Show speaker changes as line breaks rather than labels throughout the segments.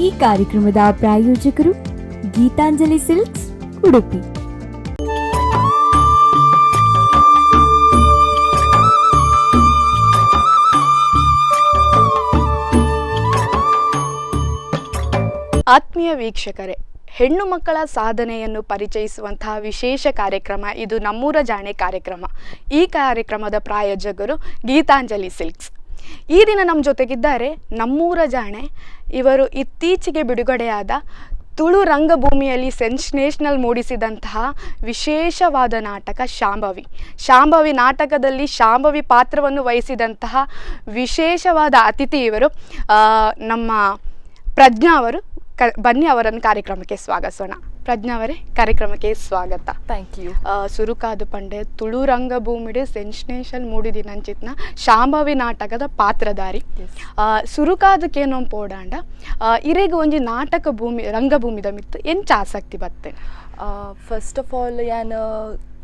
ಈ ಕಾರ್ಯಕ್ರಮದ ಪ್ರಾಯೋಜಕರು ಗೀತಾಂಜಲಿ ಸಿಲ್ಕ್ಸ್, ಉಡುಪಿ.
ಆತ್ಮೀಯ ವೀಕ್ಷಕರೇ, ಹೆಣ್ಣು ಮಕ್ಕಳ ಸಾಧನೆಯನ್ನು ಪರಿಚಯಿಸುವಂತಹ ವಿಶೇಷ ಕಾರ್ಯಕ್ರಮ ಇದು ನಮ್ಮೂರ ಜಾಣೆ ಕಾರ್ಯಕ್ರಮ. ಈ ಕಾರ್ಯಕ್ರಮದ ಪ್ರಾಯೋಜಕರು ಗೀತಾಂಜಲಿ ಸಿಲ್ಕ್ಸ್. ಈ ದಿನ ನಮ್ಮ ಜೊತೆಗಿದ್ದಾರೆ ನಮ್ಮೂರ ಜಾಣೆ. ಇವರು ಇತ್ತೀಚೆಗೆ ಬಿಡುಗಡೆಯಾದ ತುಳು ರಂಗಭೂಮಿಯಲ್ಲಿ ಸೆನ್ಸೇಷನಲ್ ಮೂಡಿಸಿದಂತಹ ವಿಶೇಷವಾದ ನಾಟಕ ಶಾಂಭವಿ. ಶಾಂಭವಿ ನಾಟಕದಲ್ಲಿ ಶಾಂಭವಿ ಪಾತ್ರವನ್ನು ವಹಿಸಿದಂತಹ ವಿಶೇಷವಾದ ಅತಿಥಿ ಇವರು, ನಮ್ಮ ಪ್ರಜ್ಞಾ ಅವರು. ಬನ್ನಿ, ಅವರನ್ನು ಕಾರ್ಯಕ್ರಮಕ್ಕೆ ಸ್ವಾಗತಿಸೋಣ. ಪ್ರಜ್ಞಾ ಅವರೇ, ಕಾರ್ಯಕ್ರಮಕ್ಕೆ ಸ್ವಾಗತ.
Thank you.
ಸುರುಕಾದು Pande Tulu ರಂಗಭೂಮಿಡೆ sensation ಮೂಡಿದಿನಂಚಿತ್ನ Shambhavi ನಾಟಕದ ಪಾತ್ರಧಾರಿ. ಸುರುಕಾದಕ್ಕೇನೋ ಪೋಡಾಂಡ, ಇರೆಗ್ ಒಂಜಿ ನಾಟಕ ಭೂಮಿ ರಂಗಭೂಮಿದ ಮಿತ್ತು ಎಂಚ ಆಸಕ್ತಿ ಬತ್ತೆ?
First of all ಯಾನ್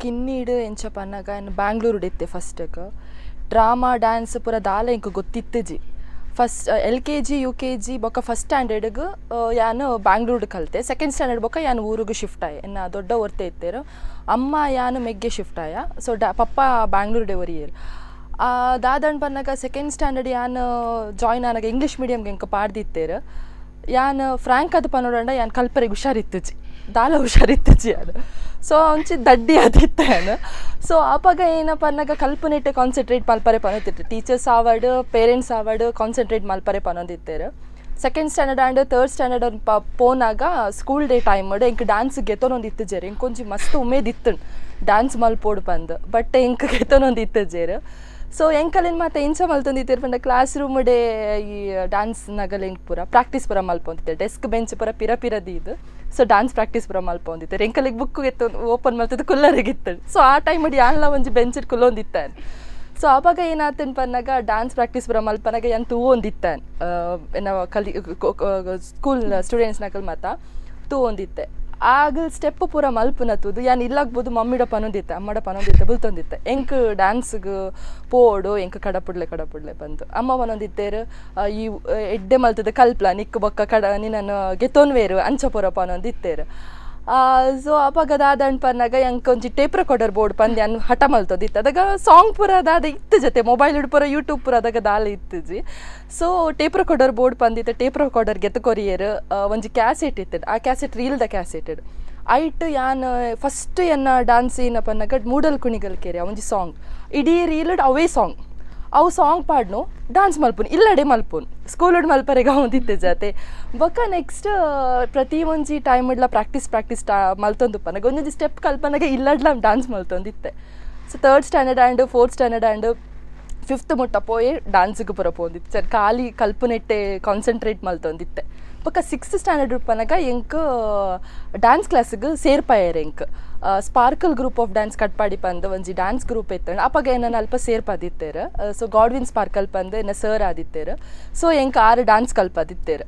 ಕಿನ್ನಿಡ್ ಎಂಚ ಪನ್ನಗ ಯಾನ್ ಬ್ಯಾಂಗ್ಳೂರುಡ್ ಇತ್ತೆ. ಫಸ್ಟ್ಗೆ ಡ್ರಾಮಾ, ಡ್ಯಾನ್ಸ್ ಪೂರ ದಾಲ ಎಂಕ್ ಗೊತ್ತಿತ್ತುಜಿ. First LKG, UKG ಬೊಕ್ಕ ಫಸ್ಟ್ ಸ್ಟ್ಯಾಂಡರ್ಡ್ಗ್ ಯಾನ್ ಬ್ಯಾಂಗ್ಳೂರ್ಡ್ ಕಲಿತೆ. ಸೆಕೆಂಡ್ ಸ್ಟ್ಯಾಂಡರ್ಡ್ ಬೊಕ್ಕ ಯಾನ್ ಊರುಗು ಶಿಫ್ಟ್ ಆಯೆ. ಎನ್ನ ದೊಡ್ಡ ಒರ್ತೆ ಇತ್ತೇರು, ಅಮ್ಮ, ಯಾನ್, ಮೆಗ್ಗೆ ಶಿಫ್ಟ್ ಆಯ. ಸೊ ಪಪ್ಪ ಬ್ಯಾಂಗ್ಳೂರ್ಡೆ ಒರಿಯೇರು. ದಾದಣ್ಣ ಪನ್ನಗ ಸೆಕೆಂಡ್ ಸ್ಟ್ಯಾಂಡರ್ಡ್ ಯಾನ್ ಜಾಯ್ನ್ ಆನಗ ಇಂಗ್ಲೀಷ್ ಮೀಡಿಯಮ್ಗೆ ಎಂಕ್ ಪಾಡ್ದಿತ್ತೇರು. ಯಾನ್ ಫ್ರ್ಯಾಂಕ್ ಅದು ಪನೋಡಂಡ, ಯಾನ್ ಕಲ್ಪರೆಗ್ ಹುಷಾರಿತ್ತುಜಿ, ದಾಲ ಹುಷಾರಿತ್ತುಜಿ ಯಾನ್. ಸೊ ಒಂಚಿ ದಡ್ಡಿ ಆದಿತ್ತೆ ಯಾನ್. ಸೊ ಅಪಗ ಏನಪ್ಪ ಪನ್ನಗ ಕಲ್ಪನೆಟ್ ಕಾನ್ಸಂಟ್ರೇಟ್ ಮಲ್ಪರೆ ಪನೊಂದಿತ್ತು. ಟೀಚರ್ಸ್ ಆವಡ್, ಪೇರೆಂಟ್ಸ್ ಆವಡ್, ಕಾನ್ಸಂಟ್ರೇಟ್ ಮಲ್ಪರೆ ಪನೊಂದಿತ್ತೇರು. Second standard and third standard ಪೋನಾಗ school day time ಎಂಕ್ ಡ್ಯಾನ್ಸ್ ಗೆತೊನೊಂದು ಇತ್ತುಜೆರ್. ಎಂಕ್ ಒಂಜಿ ಮಸ್ತ್ ಉಮೇದ್ ಇತ್ತು ಡ್ಯಾನ್ಸ್ ಮಲ್ಪೋಡು ಪಂದ್, ಬಟ್ ಎಂಕ್ ಗೆತೊನೊಂದು ಇತ್ತುಜೆರ್. ಸೊ ಎಂಕಲೆನ್ ಮಾತ ಎಂಚ ಮಲ್ತೊಂದಿತ್ತೆರ್ ಪಂಡ, ಕ್ಲಾಸ್ ರೂಮ್ ಡೇ ಈ ಡ್ಯಾನ್ಸ್ ನಗಲ್ ಎಂಕ್ ಪೂರ ಪ್ರಾಕ್ಟೀಸ್ ಪೂರ ಮಲ್ಪೊಂದಿತ್ತೆ. ಡೆಸ್ಕ್ ಬೆಂಚ್ ಪೂರ ಪಿರ ಪಿರ ದೀದ್, so dance practice ಪೂರ ಮಲ್ಪೊಂದಿತ್ತೆರ್. ಎಂಕಲೆಗ್ ಬುಕ್ ಎತ್ತೊಂದು ಓಪನ್ ಮಲ್ತದ್ದು ಕುಲ್ಲರೆಗಿತ್ತು. ಸೊ ಆ ಟೈಮ್ ಯಾನ್ಲ ಒಂಜಿ ಬೆಂಚ್ ಕುಲ್ಲೊಂದಿತ್ತಾನ್. ಸೊ ಅವಾಗ ಏನಾತನ್ ಪನ್ನಗ, ಡ್ಯಾನ್ಸ್ ಪ್ರಾಕ್ಟೀಸ್ ಪೂರ ಮಲ್ಪನಗ ಯಾನ್ ತೂವೊಂದಿತ್ತಾನ್. ಎನ್ನ ಕಲಿ ಸ್ಕೂಲ್ ಸ್ಟೂಡೆಂಟ್ಸ್ ನಕಲ್ ಮಾತ ತೂವೊಂದಿತ್ತೆ. ಆಗ ಸ್ಟೆಪ್ ಪೂರ ಮಲ್ಪುನ ತೂದು ಯಾನ್ ಇಲ್ಲಾಗ್ಬೋದು ಮಮ್ಮಿಡ ಪನೊಂದಿತ್ತೆ, ಅಮ್ಮಡ ಪನೊಂದಿತ್ತೆ, ಬುಲ್ತೊಂದಿತ್ತೆ, ಎಂಕ್ ಡ್ಯಾನ್ಸ್ಗ್ ಪೋಡು, ಎಂಕ್ ಕಡಪುಡ್ಲೆ ಕಡಪುಡ್ಲೆ ಬಂದು. ಅಮ್ಮ ಪನೊಂದಿತ್ತೇರು, ಈ ಎಡ್ಡೆ ಮಲ್ತದ ಕಲ್ಪ್ಲ, ನಿಕ್ಕು ಬೊಕ್ಕ ಕಡ ನಿನ್ನನ್ನು ಗೆತೊನ್ವೇರು, ಅಂಚ ಪೂರ ಪನೊಂದಿತ್ತೇರು. ಸೊ ಅಪಗ ದಾದಂಡ್ ಪನ್ನಗ, ಎಂಕ್ ಒಂಜಿ tape recorder board ಪಂದ್ ಯಾನ್ ಹಠ ಮಲ್ತೊಂದಿತ್ತೆ. ಅದಾಗ ಸಾಂಗ್ ಪೂರ ದಾದ ಇತ್ತು ಜೊತೆ ಮೊಬೈಲ್ ಪೂರ, ಯೂಟ್ಯೂಬ್ ಪೂರ ಅದಾಗ ದಾಲ ಇತ್ತುಜಿ. So tape recorder board ಪಂದಿತ್ತೆ. Tape recorder ಗೆತ್ courier. ಒಂಜಿ ಕ್ಯಾಸೆಟ್ ಇತ್ತು. ಆ ಕ್ಯಾಸೆಟ್ ರೀಲ್ದ ಕ್ಯಾಸೆಟ್. ಐಟ್ ಯಾನ್ ಫಸ್ಟ್ ಎನ್ನ ಡಾನ್ಸ್ ಏನ ಪನ್ನಗ, ಮೂಡಲ್ ಕುಣಿಗಲ್ ಕೇರಿ ಒಂಜಿ ಸಾಂಗ್, ಇಡೀ ರೀಲ್ಡ್ ಅವೇ ಸಾಂಗ್. ಅವು ಸಾಂಗ್ ಪಾಡ್ನು ಡಾನ್ಸ್ ಮಲ್ಪುನು, ಇಲ್ಲಡೆ ಮಲ್ಪುನು, ಸ್ಕೂಲುಡ್ ಮಲ್ಪರೆಗ ಒಂದಿತ್ತೆ ಜಾತೆ. ಬೊಕ್ಕ ನೆಕ್ಸ್ಟ್ ಪ್ರತಿ ಒಂಜಿ ಟೈಮ್ ಇಡ್ಲ ಪ್ರಾಕ್ಟೀಸ್ ಪ್ರಾಕ್ಟೀಸ್ ಮಲ್ತೊಂದುಪ್ಪನಗ, ಒಂಜೊಂಜಿ ಸ್ಟೆಪ್ ಕಲ್ಪನಗ ಇಲ್ಲಡ್ಲ ಡಾನ್ಸ್ ಮಲ್ತೊಂದಿತ್ತೆ. So third standard and fourth standard and fifth ಮುಟ್ಟ ಪೋಯೆ ಡಾನ್ಸ್ಗೆ ಪೂರ ಪೋಂದಿತ್ತೆ. ಸರ್ ಖಾಲಿ ಕಲ್ಪನೆಟ್ಟೆ ಕಾನ್ಸಂಟ್ರೇಟ್ ಮಲ್ತೊಂದಿತ್ತೆ. ಬೊಕ್ಕ ಸಿಕ್ಸ್ತ್ ಸ್ಟ್ಯಾಂಡರ್ಡ್ ಉಪ್ಪನಗ ಎಂಕ್ ಡ್ಯಾನ್ಸ್ ಕ್ಲಾಸ್ಗೆ ಸೇರ್ಪಾಯೆರ್. ಎಂಕ್ sparkle group of dance Katpadi ಪಂದ್ ಒಂಜಿ ಡ್ಯಾನ್ಸ್ ಗ್ರೂಪ್ ಇತ್ತು. ಅಪಗ ಏನನ್ನ ಅಲ್ಪ ಸೇರ್ಪಾದಿತ್ತೇರು. So Godwin sparkle ಪಂದ್ ಎನ್ನ ಸರ್ ಆದಿತ್ತೇರು. ಸೊ ಎಂಕ್ ಆರು ಡ್ಯಾನ್ಸ್ ಕಲ್ಪದಿತ್ತೇರು.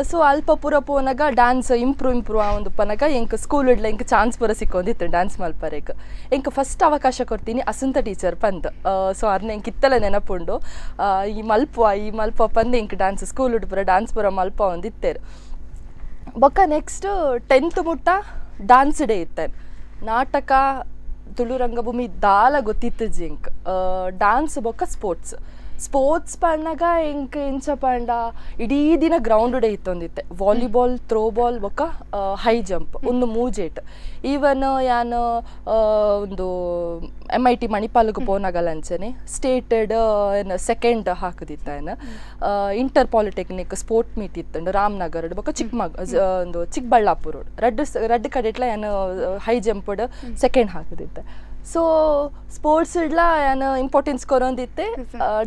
ಸೊ ಅಲ್ಪ ಪೂರ ಪೋನಾಗ dance improve improve ಆವೊಂದುಪ್ಪನಗ ಎಂಕ್ ಸ್ಕೂಲ್ ಇಡ್ಲ ಎಂಕ್ ಚಾನ್ಸ್ ಪೂರ ಸಿಕ್ಕೊಂದಿತ್ತು ಡ್ಯಾನ್ಸ್ ಮಲ್ಪರೆಗ್. ಎಂಕ್ ಫಸ್ಟ್ ಅವಕಾಶ ಕೊಡ್ತೀನಿ ಅಸಂತ ಟೀಚರ್ ಪಂದ್. ಸೊ ಅರ್ನ ಎಂಕ್ ಇತ್ತಲ ನೆನಪುಂಡು. ಈ ಮಲ್ಪುವ, ಈ ಮಲ್ಪುವ ಪಂದ್ ಎಂಕ್ ಡ್ಯಾನ್ಸ್ ಸ್ಕೂಲ್ ಪೂರ ಡ್ಯಾನ್ಸ್ ಪೂರ ಮಲ್ಪ ಒಂದಿತ್ತೇರು. ಬೊಕ್ಕ ನೆಕ್ಸ್ಟ್ ಟೆಂತ್ ಮುಟ್ಟ ಡಾನ್ಸ್ ಡೇ ಇತ್ತೆ. ನಾಟಕ, ತುಳು ರಂಗಭೂಮಿ ದಾಲ ಗೊತ್ತಿತ್ತು ಎಂಕ್. ಡಾನ್ಸ್ ಬೊಕ್ಕ ಸ್ಪೋರ್ಟ್ಸ್. ಸ್ಪೋರ್ಟ್ಸ್ ಪಣ್ಣಗ ಎಂಕ್ ಎಂಚ ಪಂಡ, ಇಡೀ ದಿನ ಗ್ರೌಂಡ್ ಡೇ ಇತ್ತೊಂದಿತ್ತೆ. ವಾಲಿಬಾಲ್, ಥ್ರೋಬಾಲ್ ಬೊಕ್ಕ ಹೈ ಜಂಪ್, ಒಂದು ಮೂಜೇಟ್. ಈವನ್ ಯಾನ್ ಒಂದು ಎಮ್ಐಟಿ ಮಣಿಪಾಲ್ಗ್ ಪೋನಾಗಲ ಅಂಚನೆ ಸ್ಟೇಟೆಡ್ ಏನ ಸೆಕೆಂಡ್ ಹಾಕುದಿತ್ತ. ಏನ inter polytechnic sport meet ಇತ್ತಂಡು Ramanagara ಬೊಕ್ಕ ಚಿಕ್ಕಮಗ್ ಒಂದು ಚಿಕ್ಕಬಳ್ಳಾಪುರ, ರಡ್ಡ್ ರಡ್ಡ್ ಕಡೆಟ್ಲ ಯಾನ್ ಹೈ ಜಂಪ್ಡ್ ಸೆಕೆಂಡ್ ಹಾಕುದಿತ್ತೆ. ಸೊ ಸ್ಪೋರ್ಟ್ಸ್ ಇಡ್ಲ ಯಾನ್ ಇಂಪಾರ್ಟೆನ್ಸ್ ಕೊರೊಂದಿತ್ತೆ,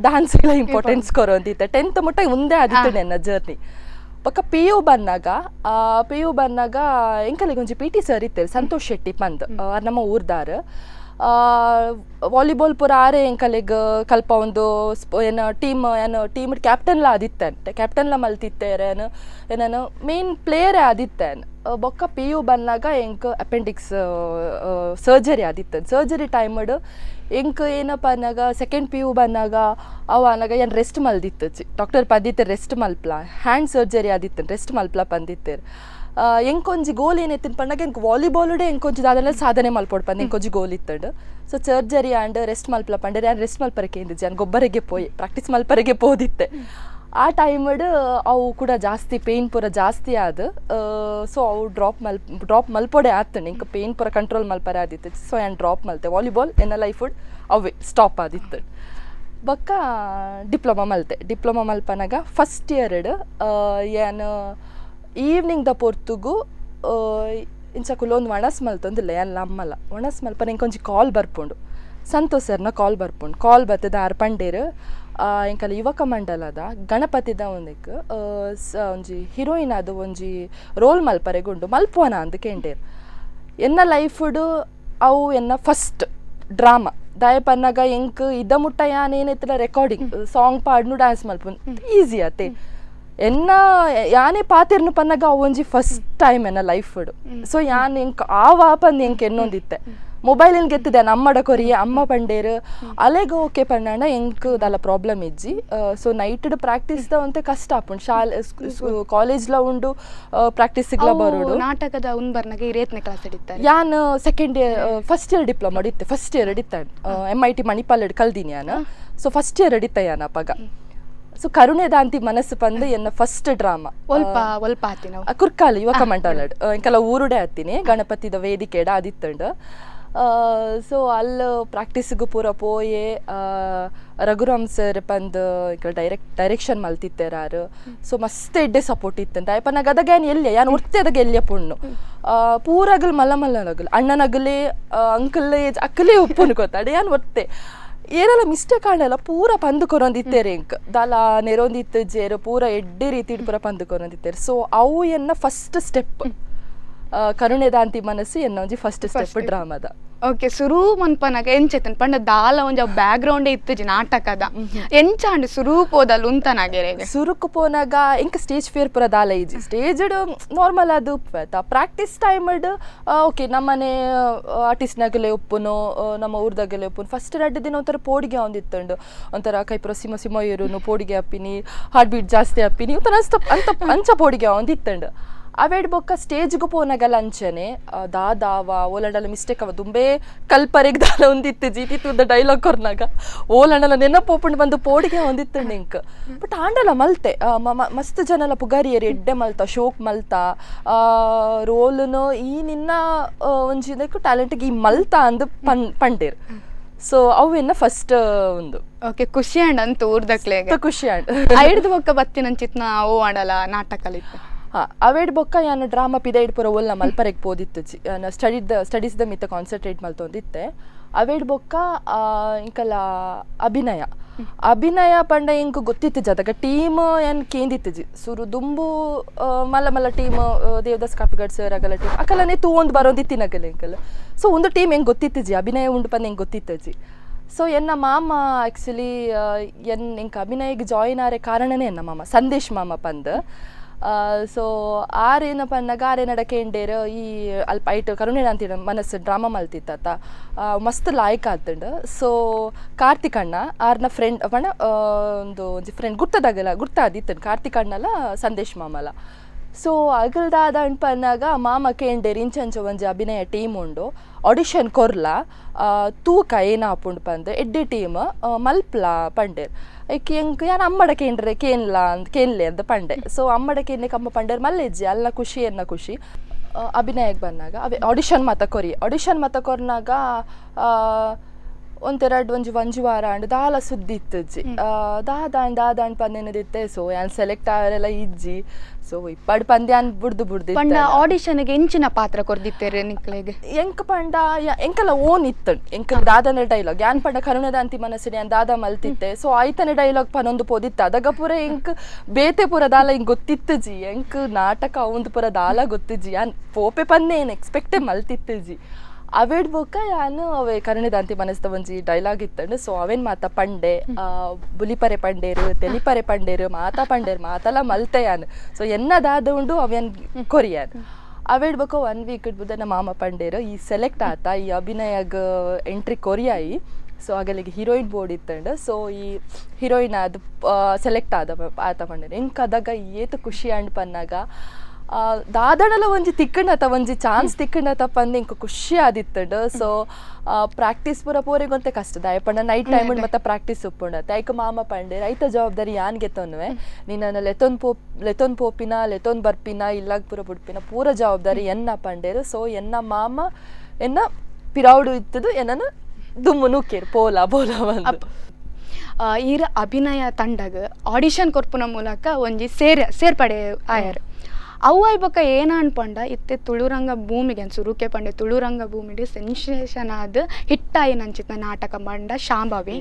ಡಾನ್ಸ್ ಇಂಪಾರ್ಟೆನ್ಸ್ ಕೊರೊಂದಿತ್ತೆ. ಟೆಂತ್ ಮುಟ್ಟ ಮುಂದೆ ಆದಿತ್ತು ನನ್ನ ಜರ್ನಿ. ಬೊಕ್ಕ ಪಿ ಯು ಬಂದಾಗ ಎಂಕಲಿಗೆ ಒಂಜಿ P T sir ಇತ್ತೇರು, Santosh Shetty ಪಂದ್. ನಮ್ಮ ಊರ್ದಾರ್. ವಾಲಿಬಾಲ್ ಪೂರ ಆರೆ ಎಂಕಲೆಗ್ ಕಲ್ಪ ಒಂದು ಏನ ಟೀಮ್, ಏನು ಟೀಮ್ ಕ್ಯಾಪ್ಟನ್ಲ ಆದಿತ್ತೆ, ಕ್ಯಾಪ್ಟನ್ಲ ಮಲ್ತಿತ್ತೇರು. ಏನು ಏನಾನು ಮೇನ್ ಪ್ಲೇಯರೇ ಆದಿತ್ತೇನ್. ಬೊಕ್ಕ ಪಿ ಯು ಬನ್ನಾಗ ಎಂಕ್ ಅಪೆಂಡಿಕ್ಸ್ ಸರ್ಜರಿ ಆದಿತ್ತು. ಸರ್ಜರಿ ಟೈಮ್ಡ್ ಎಂಕ್ ಏನಪ್ಪ ಅನ್ನಾಗ, second P U ಬಂದಾಗ ಅವ ಅನ್ನಾಗ ಏನು ರೆಸ್ಟ್ ಮಲ್ದಿತ್ತು. ಡಾಕ್ಟರ್ ಪಂದಿತ್ತೆ ರೆಸ್ಟ್ ಮಲ್ಪ್ಲ, ಹ್ಯಾಂಡ್ ಸರ್ಜರಿ ಆದಿತ್ತು, ರೆಸ್ಟ್ ಮಲ್ಪ್ಲ ಪಂದಿತ್ತೇರು. ಎಂಕೊಂಜಿ ಗೋಲ್ ಏನೈತಿನ ಪಂಡಾಗ, ಎಂಕ್ ವಾಲಿಬಾಲುಡೆ ಎಂಕೊಂಜಿ ದಾದನೆ ಸಾಧನೆ ಮಲ್ಪೊಡು ಪಂದ್ ಎಂಕೊಂಜಿ ಗೋಲ್ ಇತ್ತಂಡು. So surgery and rest ಮಲ್ಪ್ಲ ಪಂಡರೆ, ಯಾನ್ ರೆಸ್ಟ್ ಮಲ್ಪರೆ ಕೇಂದಿಜ್ಜಿ, ಯಾನ್ ಗೊಬ್ಬರಿಗೆ ಪೋಯಿ ಪ್ರಾಕ್ಟೀಸ್ ಮಲ್ಪರೆಗೆ ಪೋದಿತ್ತೆ. ಆ ಟೈಮ್ಡ್ ಅವು ಕೂಡ ಜಾಸ್ತಿ ಪೇಯ್ನ್ ಪೂರ ಜಾಸ್ತಿ ಆದ್, ಸೊ ಅವು ಡ್ರಾಪ್ ಮಲ್ಪೊಡೆ ಆತಂಡು. ಇಂಕ ಪೇಯ್ನ್ ಪೂರ ಕಂಟ್ರೋಲ್ ಮಲ್ಪರೆ ಆದಿತ್ತು. ಸೊ ಯಾನ್ ಡ್ರಾಪ್ ಮಲ್ತೆ ವಾಲಿಬಾಲ್. ಎನ್ನ ಲೈಫ್ ಅವೇ ಸ್ಟಾಪ್ ಆದಿತ್ತು. ಬೊಕ್ಕ ಡಿಪ್ಲೊಮಾ ಮಲ್ತೆ. ಡಿಪ್ಲೊಮಾ ಮಲ್ಪನಾಗ ಫಸ್ಟ್ ಇಯರ್ಡ್ ಯಾನ್ ಈವ್ನಿಂಗ್ the ಪೊರ್ತುಗು ಇಂಚ ಕುಲೊಂದು ಒಣಸ್ ಮಲ್ತೊಂದಿಲ್ಲ ಯಾನ್, ಅಮ್ಮಲ ಒಣಸ್ ಮಲ್ಪನ ಎಂಕೊಂಜಿ ಕಾಲ್ ಬರ್ಪುಂಡು. ಸಂತೋಷ್ ಸರ್ನ ಕಾಲ್ ಬರ್ಪುಂಡು. ಕಾಲ್ ಬತ್ತದ, ಆರ್ ಪಂಡೇರು, ಎಂಕಲ ಯುವಕ ಮಂಡಲದ ಗಣಪತಿದ ಒಂದೆಕ್ ಒಂಜಿ ಹೀರೋಯಿನ್ ಅದು ಒಂಜಿ ರೋಲ್ ಮಲ್ಪರೆಗುಂಡು, ಮಲ್ಪುವನ ಅಂದ್ ಕೇಂಡೇರು. ಎನ್ನ ಲೈಫುಡು ಅವು ಎನ್ನ ಫಸ್ಟ್ ಡ್ರಾಮಾ. ದಾಯ ಪನ್ನಗ ಎಂಕ್ ಇದ ಮುಟ್ಟ ಯಾನ್ ಏನೈತಿಲ್ಲ, ರೆಕಾರ್ಡಿಂಗ್ ಸಾಂಗ್ ಪಾಡ್ನು, ಡ್ಯಾನ್ಸ್ ಮಲ್ಪುನು ಈಸಿ ಆತೆ. ಎನ್ನ ಯಾನೇ ಪಾತಿರ್ನು ಪನ್ನಗ ಅವು ಒಂಜಿ ಫಸ್ಟ್ ಟೈಮ್ ಎನ್ನ ಲೈಫುಡು. ಸೊ ಯಾನ್ ಎಂಕ್ ಆ ವಾಪಂದ್ ಎಂಕ್ ಎನ್ನೊಂದಿತ್ತೆ. ಮೊಬೈಲ್ ಗೆತ್ತಿದೆ ಅಮ್ಮಡ ಕೊರಿಯೆ. ಅಮ್ಮ ಪಂಡೇರು ಅಲೆಗ್ ಓಕೆ ಪಂಡಾಂಡ ಎಂಕ್ ದಾಲ ಪ್ರಾಬ್ಲಮ್ ಇಜ್ಜಿ. ಸೊ ನೈಟ್ಡ್ ಪ್ರಾಕ್ಟೀಸ್ ದ ಒಂತೆ ಕಷ್ಟ ಆಪುಂಡು. ಶಾಲೆ ಕಾಲೇಜ್ಲ ಉಂಡು, ಪ್ರಾಕ್ಟೀಸ್ಗ್ಲ ಬರೋಡು.
ನಾಟಕದ ಉಂಬರ್ನಾಗ ಇರೇತ್ನೆ ಕ್ಲಾಸ್ ಇಡಿತಾರೆ?
ಯಾನ್ second year, first year diploma ಇತ್ತೆ, ಫಸ್ಟ್ ಇಯರ್ ಇತ್ತೆ. M I T Manipal ಕಲ್ದಿನಿ ಯಾನ್. So first year ಇತ್ತೆ ಯಾನ್ ಅಪಗ. ಸೊ ಕರುಣೆ ದಾಂತಿ ಮನಸ್ಸು ಪಂದ್ ಎನ್ನ ಫಸ್ಟ್ ಡ್ರಾಮಾ.
ಒಲ್ಪ ಒಲ್ಪ ಆತಿನವು?
ಕುರ್ಕಾಲು ಯುವಕ ಮಂಡಲಡ್, ಎಂಕೆಲ್ಲ ಊರುಡೆ ಹತ್ತಿನಿ. ಗಣಪತಿದ ವೇದಿಕೆಡ ಆದಿತ್ತಂಡು. ಸೊ ಅಲ್ಲಿ ಪ್ರಾಕ್ಟೀಸ್ಗು ಪೂರ ಪೋಯೆ. ರಘುರಾಮ್ ಸರ್ ಪಂದ್ ಡೈರೆಕ್ಷನ್ ಮಲ್ತಿತ್ತೆರಾರು. ಸೊ ಮಸ್ತ್ ಎಡ್ಡೆ ಸಪೋರ್ಟ್ ಇತ್ತಂತ. ಅಯ್ಯಪ್ಪ ಗದಗ ಯಾನ್ ಎಲ್ಯ, ಯಾನ್ ಒರ್ತೆ ಎಲ್ಯ ಪೊಣ್ಣು. ಪೂರಗಲ್ ಮಲ್ಲ ಮಲ್ಲನಗಲ್, ಅಣ್ಣನಗಲೇ ಅಂಕಲ್ ಏಜ್ ಅಕ್ಕಲೇ ಉಪ್ಪುನು ಗೊತ್ತಾಡ. ಯಾನ್ ಒರ್ತೆ, ಏನೆಲ್ಲ ಮಿಸ್ಟೇಕ್ ಆಂಡಲ ಪೂರ ಪಂದ್ ಕೊರೊಂದಿತ್ತೇರು. ಎಂಕ್ ದಾಲ ನೆರೊಂದಿತ್ತು ಜೇರು, ಪೂರ ಎಡ್ಡೆ ರೀತಿಡ್ ಪೂರ ಪಂದ್ ಕೊರೊಂದಿತ್ತೇರು. ಸೊ ಅವು ಎನ್ನ ಫಸ್ಟ್ ಸ್ಟೆಪ್. ಕರುಣೆ ದಾಂತಿ ಮನಸ್ಸು ಎನ್ನ ಒಂಜಿ ಫಸ್ಟ್ ಸ್ಟೆಪ್ ಡ್ರಾಮಾದ.
ಓಕೆ, ಸುರು ಮನ್ಪನಾಗ ಎಂಚೆತ್ತನ್ ಪಂಡ? ದಾಲ ಒಂಜಿ ಬ್ಯಾಕ್ ಗ್ರೌಂಡ್ ಇತ್ತುಜಿ ನಾಟಕದ. ಎಂಚಾಂಡ್ ಸುರು ಪೋದಲ್ ಉಂತನಾಗೆರೆಗೆ?
ಸುರುಕು ಪೋನಾಗ ಎಂಕ್ ಸ್ಟೇಜ್ ಫಿಯರ್ ಪೂರ ದಾಲ ಇಜ್ಜಿ. ಸ್ಟೇಜ್ ನಾರ್ಮಲ್ ಅದು ಉಪ್ಪು. Practice time okay, ನಮ್ಮನೆ ಆರ್ಟಿಸ್ಟ್ನಾಗಲೇ ಉಪ್ಪುನು, ನಮ್ಮ ಊರ್ದಾಗಲೇ ಉಪ್ಪುನು. ಫಸ್ಟ್ 2 ದಿನ ಒಂಥರ ಪೋಡಿಗೆ ಒಂದಿತ್ತಂಡು. ಒಂಥರ ಕೈಪುರ ಸಿಮ ಸಿಮ ಇರುನು, ಪೋಡಿಗೆ ಅಪ್ಪಿನಿ, ಹಾರ್ಟ್ ಬೀಟ್ ಜಾಸ್ತಿ ಅಪ್ಪಿನಿ, ಒಂಥರ ಅನ್ಸ್ತ ಅಂತ ಅಂಚ ಪೋಡಿಗೆ ಒಂದಿತ್ತಂಡು. ಅವೆಡ್ ಬೊಕ್ಕ ಸ್ಟೇಜ್ಗೆ ಪೋನಾಗಲ್ಲ ಅಂಚನೆ ದಾದಾವ ಓಲಂಡಲ ಮಿಸ್ಟೇಕ್ ಅವ ದುಂಬೇ ಕಲ್ಪರೆಗ್ ದಾಲ ಒಂದಿತ್ತು. ಜೀತಿ ತುದ್ದ ಡೈಲಾಗ್ ಕೊರ್ನಾಗ ಓಲಂಡಲ ನೆನಪೋಪುಂಡು ಬಂದು ಪೋಡಿಗೆ ಒಂದಿತ್ತು ಎಂಕ್. ಬಟ್ ಆಂಡಲ ಮಲ್ತೆ. ಮಸ್ತ್ ಜನಲ ಪುಗಾರಿಯರು, ಎಡ್ಡೆ ಮಲ್ತ, ಶೋಕ್ ಮಲ್ತ, ರೋಲ್ನು ಈ ನಿನ್ನ ಒಂಜಿ ಟ್ಯಾಲೆಂಟ್ಗೆ ಈ ಮಲ್ತ ಅಂದ್ ಪಂಡೇರ್. ಸೊ ಅವೆನ್ನ ಫಸ್ಟ್ ಒಂದು.
ಓಕೆ, ಖುಷಿ ಅಂಡ್ ಅಂತ ಊರ್ದಕ್ಲೆಗೆ?
ಖುಷಿ ಅಂಡ್.
ಐಡ್ದು ಬೊಕ್ಕ ಬತ್ತಿನಂಚಿತ್ನ ಓ ಆಡಲ ನಾಟಕಲಿತ್ತು?
ಹಾ, ಅವೇಡ್ ಬೊಕ್ಕ ಯಾನ್ ಡ್ರಾಮಾ ಪಿದೈಡ್ ಪೂರ ಒಲ್ಲ ಮಲ್ಪರೆಗ್ ಪೋದಿತ್ತು. ಯಾನ್ ಸ್ಟಡೀಸ್ the ಮಿತ್ತ ಕಾನ್ಸಂಟ್ರೇಟ್ ಮಲ್ತೊಂದಿತ್ತೆ. ಅವೇಡ್ ಬೊಕ್ಕ ಇಂಕಲ ಅಭಿನಯ ಅಭಿನಯ ಪಂಡ ಎಂಕ್ ಗೊತ್ತಿತ್ತು ಜದಗ ಟೀಮ್ ಏನ್ ಕೇಂದಿತ್ತುಜಿ. ಸುರು ದುಂಬು ಮಲ್ಲ ಮಲ್ಲ ಟೀಮ್, ದೇವದಾಸ್ ಕಾಪಿಗಡ್ ಸರ್ ಅಗಲ ಟೀಮ್ ಅಕಲನೆ ತೂವೊಂದು ಬರೋಂದಿತ್ತಿನಗಲ ಎಂಕಲ್. ಸೊ ಒಂದು ಟೀಮ್ ಹೆಂಗೆ ಗೊತ್ತಿತ್ತುಜಿ, ಅಭಿನಯ ಉಂಡು ಪಂದ್ ಹೆಂಗೆ ಗೊತ್ತಿತ್ತುಜಿ. ಸೊ ಎನ್ನ ಮಾಮ ಆ್ಯಕ್ಚುಲಿ ಎನ್ ಎಂಕ್ ಅಭಿನಯಕ್ಕೆ ಜಾಯಿನ್ ಆರೆ ಕಾರಣನೇ ಎನ್ನ ಮಾಮ, ಸಂದೇಶ್ ಮಾಮ ಪಂದ್. ಸೊ ಆರೇನ ಪನ್ನಗ ಆರೇನಡ ಕೇಂಡೇರು, ಈ ಅಲ್ಪ ಐಟ್ ಕರುಣೆ ಅಂತಿಡ ಮನಸ್ಸು ಡ್ರಾಮಾ ಮಲ್ತಿತ್ತ, ಮಸ್ತ್ ಲಾಯ್ಕ್ ಆತಂಡ್. ಸೊ ಕಾರ್ತಿಕ್ ಅಣ್ಣ ಆರ್ನ ಫ್ರೆಂಡ್ ಪಂಡ ಒಂದು ಒಂಜಿ ಫ್ರೆಂಡ್ ಗುರ್ತದಾಗಲ್ಲ ಗುರ್ತಾದಿತ್ತಂಡ್ ಕಾರ್ತಿಕ್ ಅಣ್ಣಲ ಸಂದೇಶ್ ಮಾಮಲ. ಸೊ ಅಗಲ್ದಾದ ಪನ್ನಾಗ ಮಾಮ ಕೇಂಡೇರು, ಇಂಚಂಚ ಒಂಜಿ ಅಭಿನಯ ಟೀಮ್ ಉಂಡು, ಆಡಿಷನ್ ಕೊರ್ಲ, ತೂಕ ಏನಾಪುಂಡು ಪಂದ್, ಎಡ್ಡೆ ಟೀಮ್, ಮಲ್ಪ್ಲ ಪಂಡೇರ್. ಐಕ್ ಎಂಕ್ ಯಾನ್ ಅಮ್ಮಡ ಕೇಂಡ್ರೆ ಕೇನ್ಲ ಅಂದ್ ಕೇನ್ಲೆ ಅಂತ ಪಂಡೆ. ಸೊ ಅಮ್ಮಡ ಕೇನ್ಲಿಕ್ಕೆ ಅಮ್ಮ ಪಂಡೇರ್ ಮಲ್ಲೆಜ್ಜಿ, ಅಲ್ಲ ಖುಷಿ ಎನ್ನ ಖುಷಿ. ಅಭಿನಯಕ್ಕೆ ಬಂದಾಗ ಅವೇ ಆಡಿಷನ್ ಮಾತ ಕೊರಿ. ಆಡಿಷನ್ ಮಾತ ಕೊರ್ನಾಗ ಒಂತೆರಡು ಒಂಜಿ ಒಂಜಿ ವಾರ ಅಂಡ್ ದಾಲ ಸುದ್ದಿ ಇತ್ತುಜ್ಜಿ. ದಾದಾಂಡ್ ದಾದಾಂಡ್ ಪಂದೇನದಿತ್ತೆ. ಸೊ ಯಾನ್ ಸೆಲೆಕ್ಟ್ ಆವರೆಲ್ಲ ಇಜ್ಜಿ. ಸೊ ಇಪ್ಪಡ್ ಪಂದ್ಯ ಬುಡ್ದು ಬುಡ್ದು.
ಪಂಡ ಆಡಿಷನ್ಗೆ ಎಂಚಿನ ಪಾತ್ರ ಕೊರ್ದಿತ್ತೇರೆ ನಿಕ್ಲೆಗ್?
ಎಂಕ್ ಪಂಡ ಎಂಕಲ ಓನ್ ಇತ್ತು. ಎಂಕಲ್ ದಾದನ ಡೈಲಾಗ್, ಯಾನ್ ಪಂಡ ಕರುಣದಾಂತಿ ಮನಸ್ಸಿನ ಯಾನ್ ದಾದ ಮಲ್ತಿತ್ತೆ. ಸೊ ಆಯ್ತನೆ ಡೈಲಾಗ್ ಪನೊಂದು ಪೋದಿತ್ತ. ಅದಗ ಪೂರ ಎಂಕ್ ಬೇತೆ ಪೂರ ದಾಲ ಹಿಂಗ್ ಗೊತ್ತಿತ್ತುಜಿ. ಎಂಕ್ ನಾಟಕ ಅವಂದು ಪೂರ ದಾಲ ಗೊತ್ತಿಜ್ಜಿ. ಯಾನ್ ಪೋಪೆ ಪಂದೇ ಏನ್ ಎಕ್ಸ್ಪೆಕ್ಟೇ ಮಲ್ತಿತ್ತುಜಿ. ಅವೇಡ್ ಬೊಕ್ಕ ಯಾನು ಅವೇ ಕರುಣೆದಾಂತಿ ಮನಸ್ದ ಒಂಜಿ ಡೈಲಾಗ್ ಇತ್ತಂಡು. ಸೊ ಅವೇನ್ ಮಾತ ಪಂಡೆ, ಬುಲಿಪರೆ ಪಂಡೇರು, ತೆಲಿಪರೆ ಪಂಡೇರು, ಮಾತಾ ಪಂಡೇರು, ಮಾತಲ ಮಲ್ತೆ ಯಾನ್. ಸೊ ಎನ್ನ ದಾದ ಉಂಡು ಅವೇನ್ ಕೊರಿಯಾನ್. ಅವೇಡ್ ಬೊಕ 1 ವೀಕ್ ಇಡ್ಬುದ ನಮ್ಮ ಮಾಮ ಪಂಡೇರು ಈ ಸೆಲೆಕ್ಟ್ ಆತ ಈ ಅಭಿನಯಗ್ ಎಂಟ್ರಿ ಕೊರಿಯಾಯಿ. ಸೊ ಅಗಲಿಗೆ ಹೀರೋಯಿನ್ ಬೋರ್ಡ್ ಇತ್ತಂಡು. ಸೊ ಈ ಹೀರೋಯಿನ್ ಅದು ಸೆಲೆಕ್ಟ್ ಆದ ಆತ ಪಂಡೇರು. ಎಂಕ್ ಅದಾಗ ಏತ್ ಖುಷಿ ಅಂಡ್ ಪನ್ನಾಗ ದಾದಣಲ ಒಂಜಿ ತಿಕ್ಕಂಡತ ಒಂಜಿ ಚಾನ್ಸ್ ತಿಕ್ಕಂಡತ ಪಂದ್ ಎಂಕ್ ಖುಷಿ ಆದಿತ್ತಂಡು. ಸೊ ಪ್ರಾಕ್ಟೀಸ್ ಪೂರ ಪೋರೆಗೊಂತೆ ಕಷ್ಟ ದಾಯ ಪಂಡ ನೈಟ್ ಟೈಮ್ ಮತ್ತೆ ಪ್ರಾಕ್ಟೀಸ್ ಉಪ್ಪುಂಡತ್ತೆ. ಐಕ್ ಮಾಮ ಪಂಡೆ ರೈತ ಜವಾಬ್ದಾರಿ ಯಾನ್ಗೆ ತೊನ್ನುವೆ, ನಿನ್ನ ಲೆತೊನ್ ಪೋಪಿನ ಲೆತೊನ್ ಬರ್ಪಿನ ಇಲ್ಲಾಗ ಪೂರ ಬುಡ್ಪಿನ ಪೂರ ಜವಾಬ್ದಾರಿ ಎನ್ನ ಪಂಡೇರು. ಸೊ ಎನ್ನ ಮಾಮ ಎನ್ನ ಪಿರಾವುಡು ಇತ್ತದು ಎನ್ನನು ದುಮ್ಮು ನೂಕೇರು ಪೋಲ ಪೋಲ ಬಂದು.
ಈರ ಅಭಿನಯ ತಂಡಗ್ ಆಡಿಷನ್ ಕೊರ್ಪುನ ಮೂಲಕ ಒಂಜಿ ಸೇರ್ಪಡೆ ಆಯರ್. ಅವು ಬೊಕ್ಕ ಏನ ಅನ್ಪಂಡ ಇತ್ತೆ ತುಳುರಂಗ ಭೂಮಿಗೆ ಸುರುಕೆ ಪಂಡೆ ತುಳುರಂಗ ಭೂಮಿಗೆ ಸೆನ್ಸೇಷನ್ ಆದ್ ಹಿಟ್ಟಾಯಿ ನಂಚಿತ ನಾಟಕ ಪಂಡ ಶಾಂಭವಿ.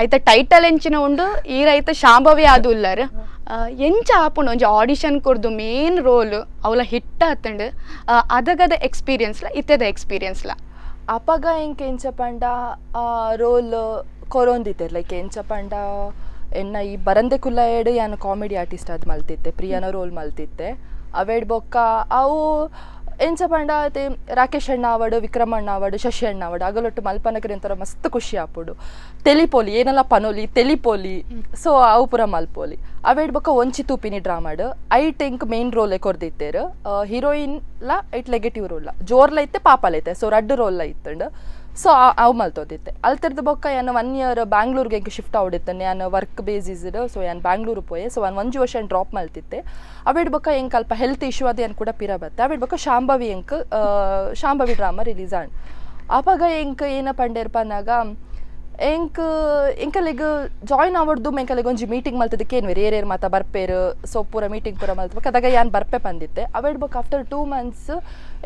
ಐತ ಟೈಟಲ್ ಎಂಚಿನ ಉಂಡು ಈ ರೈತ ಶಾಂಭವಿ ಆದ್ ಉಲ್ಲರ್. ಎಂಚ ಆಪುಂಡು ಒಂಜಿ ಆಡಿಷನ್ ಕೊರ್ದು ಮೇನ್ ರೋಲ್ ಅವಲ ಹಿಟ್ ಆತಂಡು ಅದಗದ ಎಕ್ಸ್ಪೀರಿಯನ್ಸ್ಲ ಇತ್ತೆದ ಎಕ್ಸ್ಪೀರಿಯನ್ಸ್ಲ?
ಅಪಗ ಎಂಕ್ ಎಂಚ ಪಂಡ ರೋಲ್ ಕೊರೊಂದಿತ್ತೆರ್. ಲೈಕ್ ಎಂಚ ಪಂಡ ಎನ್ನ ಈ ಬರಂದೆ ಕುಲ್ಲಯಡ್ ಯಾನ್ ಕಾಮಿಡಿ ಆರ್ಟಿಸ್ಟ್ ಆದ್ ಮಲ್ತಿತ್ತೆ, ಪ್ರಿಯನ ರೋಲ್ ಮಲ್ತಿತ್ತೆ. ಅವೇಡ್ ಬೊಕ್ಕ ಅವು ಎಂಚ ಪಂಡ ಅತೆ ರಾಕೇಶ್ ಅಣ್ಣ ಆವಡ್ ವಿಕ್ರಮ್ ಅಣ್ಣ ಆವಡ್ ಶಶಿ ಅಣ್ಣ ಆವಡ್ ಅಗಲೊಟ್ಟು ಮಲ್ಪನಕರೆ ಒಂಥರ ಮಸ್ತ್ ಖುಷಿ ಆಪುಂಡು. ತೆಲಿಪೋಲಿ ಏನೆಲ್ಲ ಪನೋಲಿ ತೆಲಿಪೋಲಿ, ಸೊ ಅವು ಪೂರ ಮಲ್ಪೋಲಿ. ಅವೇಡ್ ಬೊಕ್ಕ ಒಂಚಿ ತೂಪಿನಿ ಡ್ರಾಮಾಡ್ ಐಟ್ ಎಂಕ್ ಮೇನ್ ರೋಲೆ ಕೊರ್ದಿತ್ತೆರ್. ಹೀರೋಯಿನ್ ಲ ಐಟ್ ನೆಗೆಟಿವ್ ರೋಲ್ ಜೋರ್ಲ ಇತ್ತೆ ಪಾಪಲ ಇತ್ತೆ. ಸೊ ರಡ್ಡ್ ರೋಲ್ಲ ಇತ್ತಂಡು. ಸೊ ಅವು ಮಲ್ತೋದಿತ್ತೆ. ಅಲ್ತಿರ್ದು ಬೊಕ್ಕ ಯಾನ್ 1 ಇಯರ್ ಬ್ಯಾಂಗ್ಳೂರ್ಗೆ ಎಂಕ್ ಶಿಫ್ಟ್ ಆವಡಿತ್ತೆ. ಯಾನ್ work basis, so ಯಾನ್ ಬ್ಯಾಂಗ್ಳೂರು ಪೋಯೆ. ಸೊ ಯಾನ್ 1 ವರ್ಷ ಡ್ರಾಪ್ ಮಲ್ತಿತ್ತೆ. ಅವೇಡ್ ಬೊಕ್ಕ ಎಂಕ್ ಅಲ್ಪ ಹೆಲ್ತ್ ಇಶ್ಯೂ ಅದು ಯಾನ್ ಕೂಡ ಪಿರ ಬತ್ತೆ. ಅವೇಡ್ ಬೊಕ್ಕ ಶಾಂಭವಿ ಎಂಕ್ ಶಾಂಭವಿ ಡ್ರಾಮಾ ರಿಲೀಸ್ ಆಂಡ್. ಆಪಗ ಎಂಕ್ ಏನ ಪಂಡೇರ್ ಪನ್ನಾಗ ಎಂಕ್ ಎಂಕಲೆಗ್ ಜಾಯಿನ್ ಆವಡ್ದು ಎಂಕಲೆಗ್ ಒಂಜಿ ಮೀಟಿಂಗ್ ಮಲ್ತದಕ್ಕೆ ಏನ್ವೇರು ಏರೇರು ಮಾತ ಬರ್ಪೇರು. ಸೊ ಪೂರ ಮೀಟಿಂಗ್ ಪೂರ ಮಲ್ತ ಅದಾಗ ಯಾನ್ ಬರ್ಪೆ ಪಂದಿತ್ತೆ. ಅವೇಡ್ ಬೊಕ್ಕ ಆಫ್ಟರ್ 2 ಮಂತ್ಸ್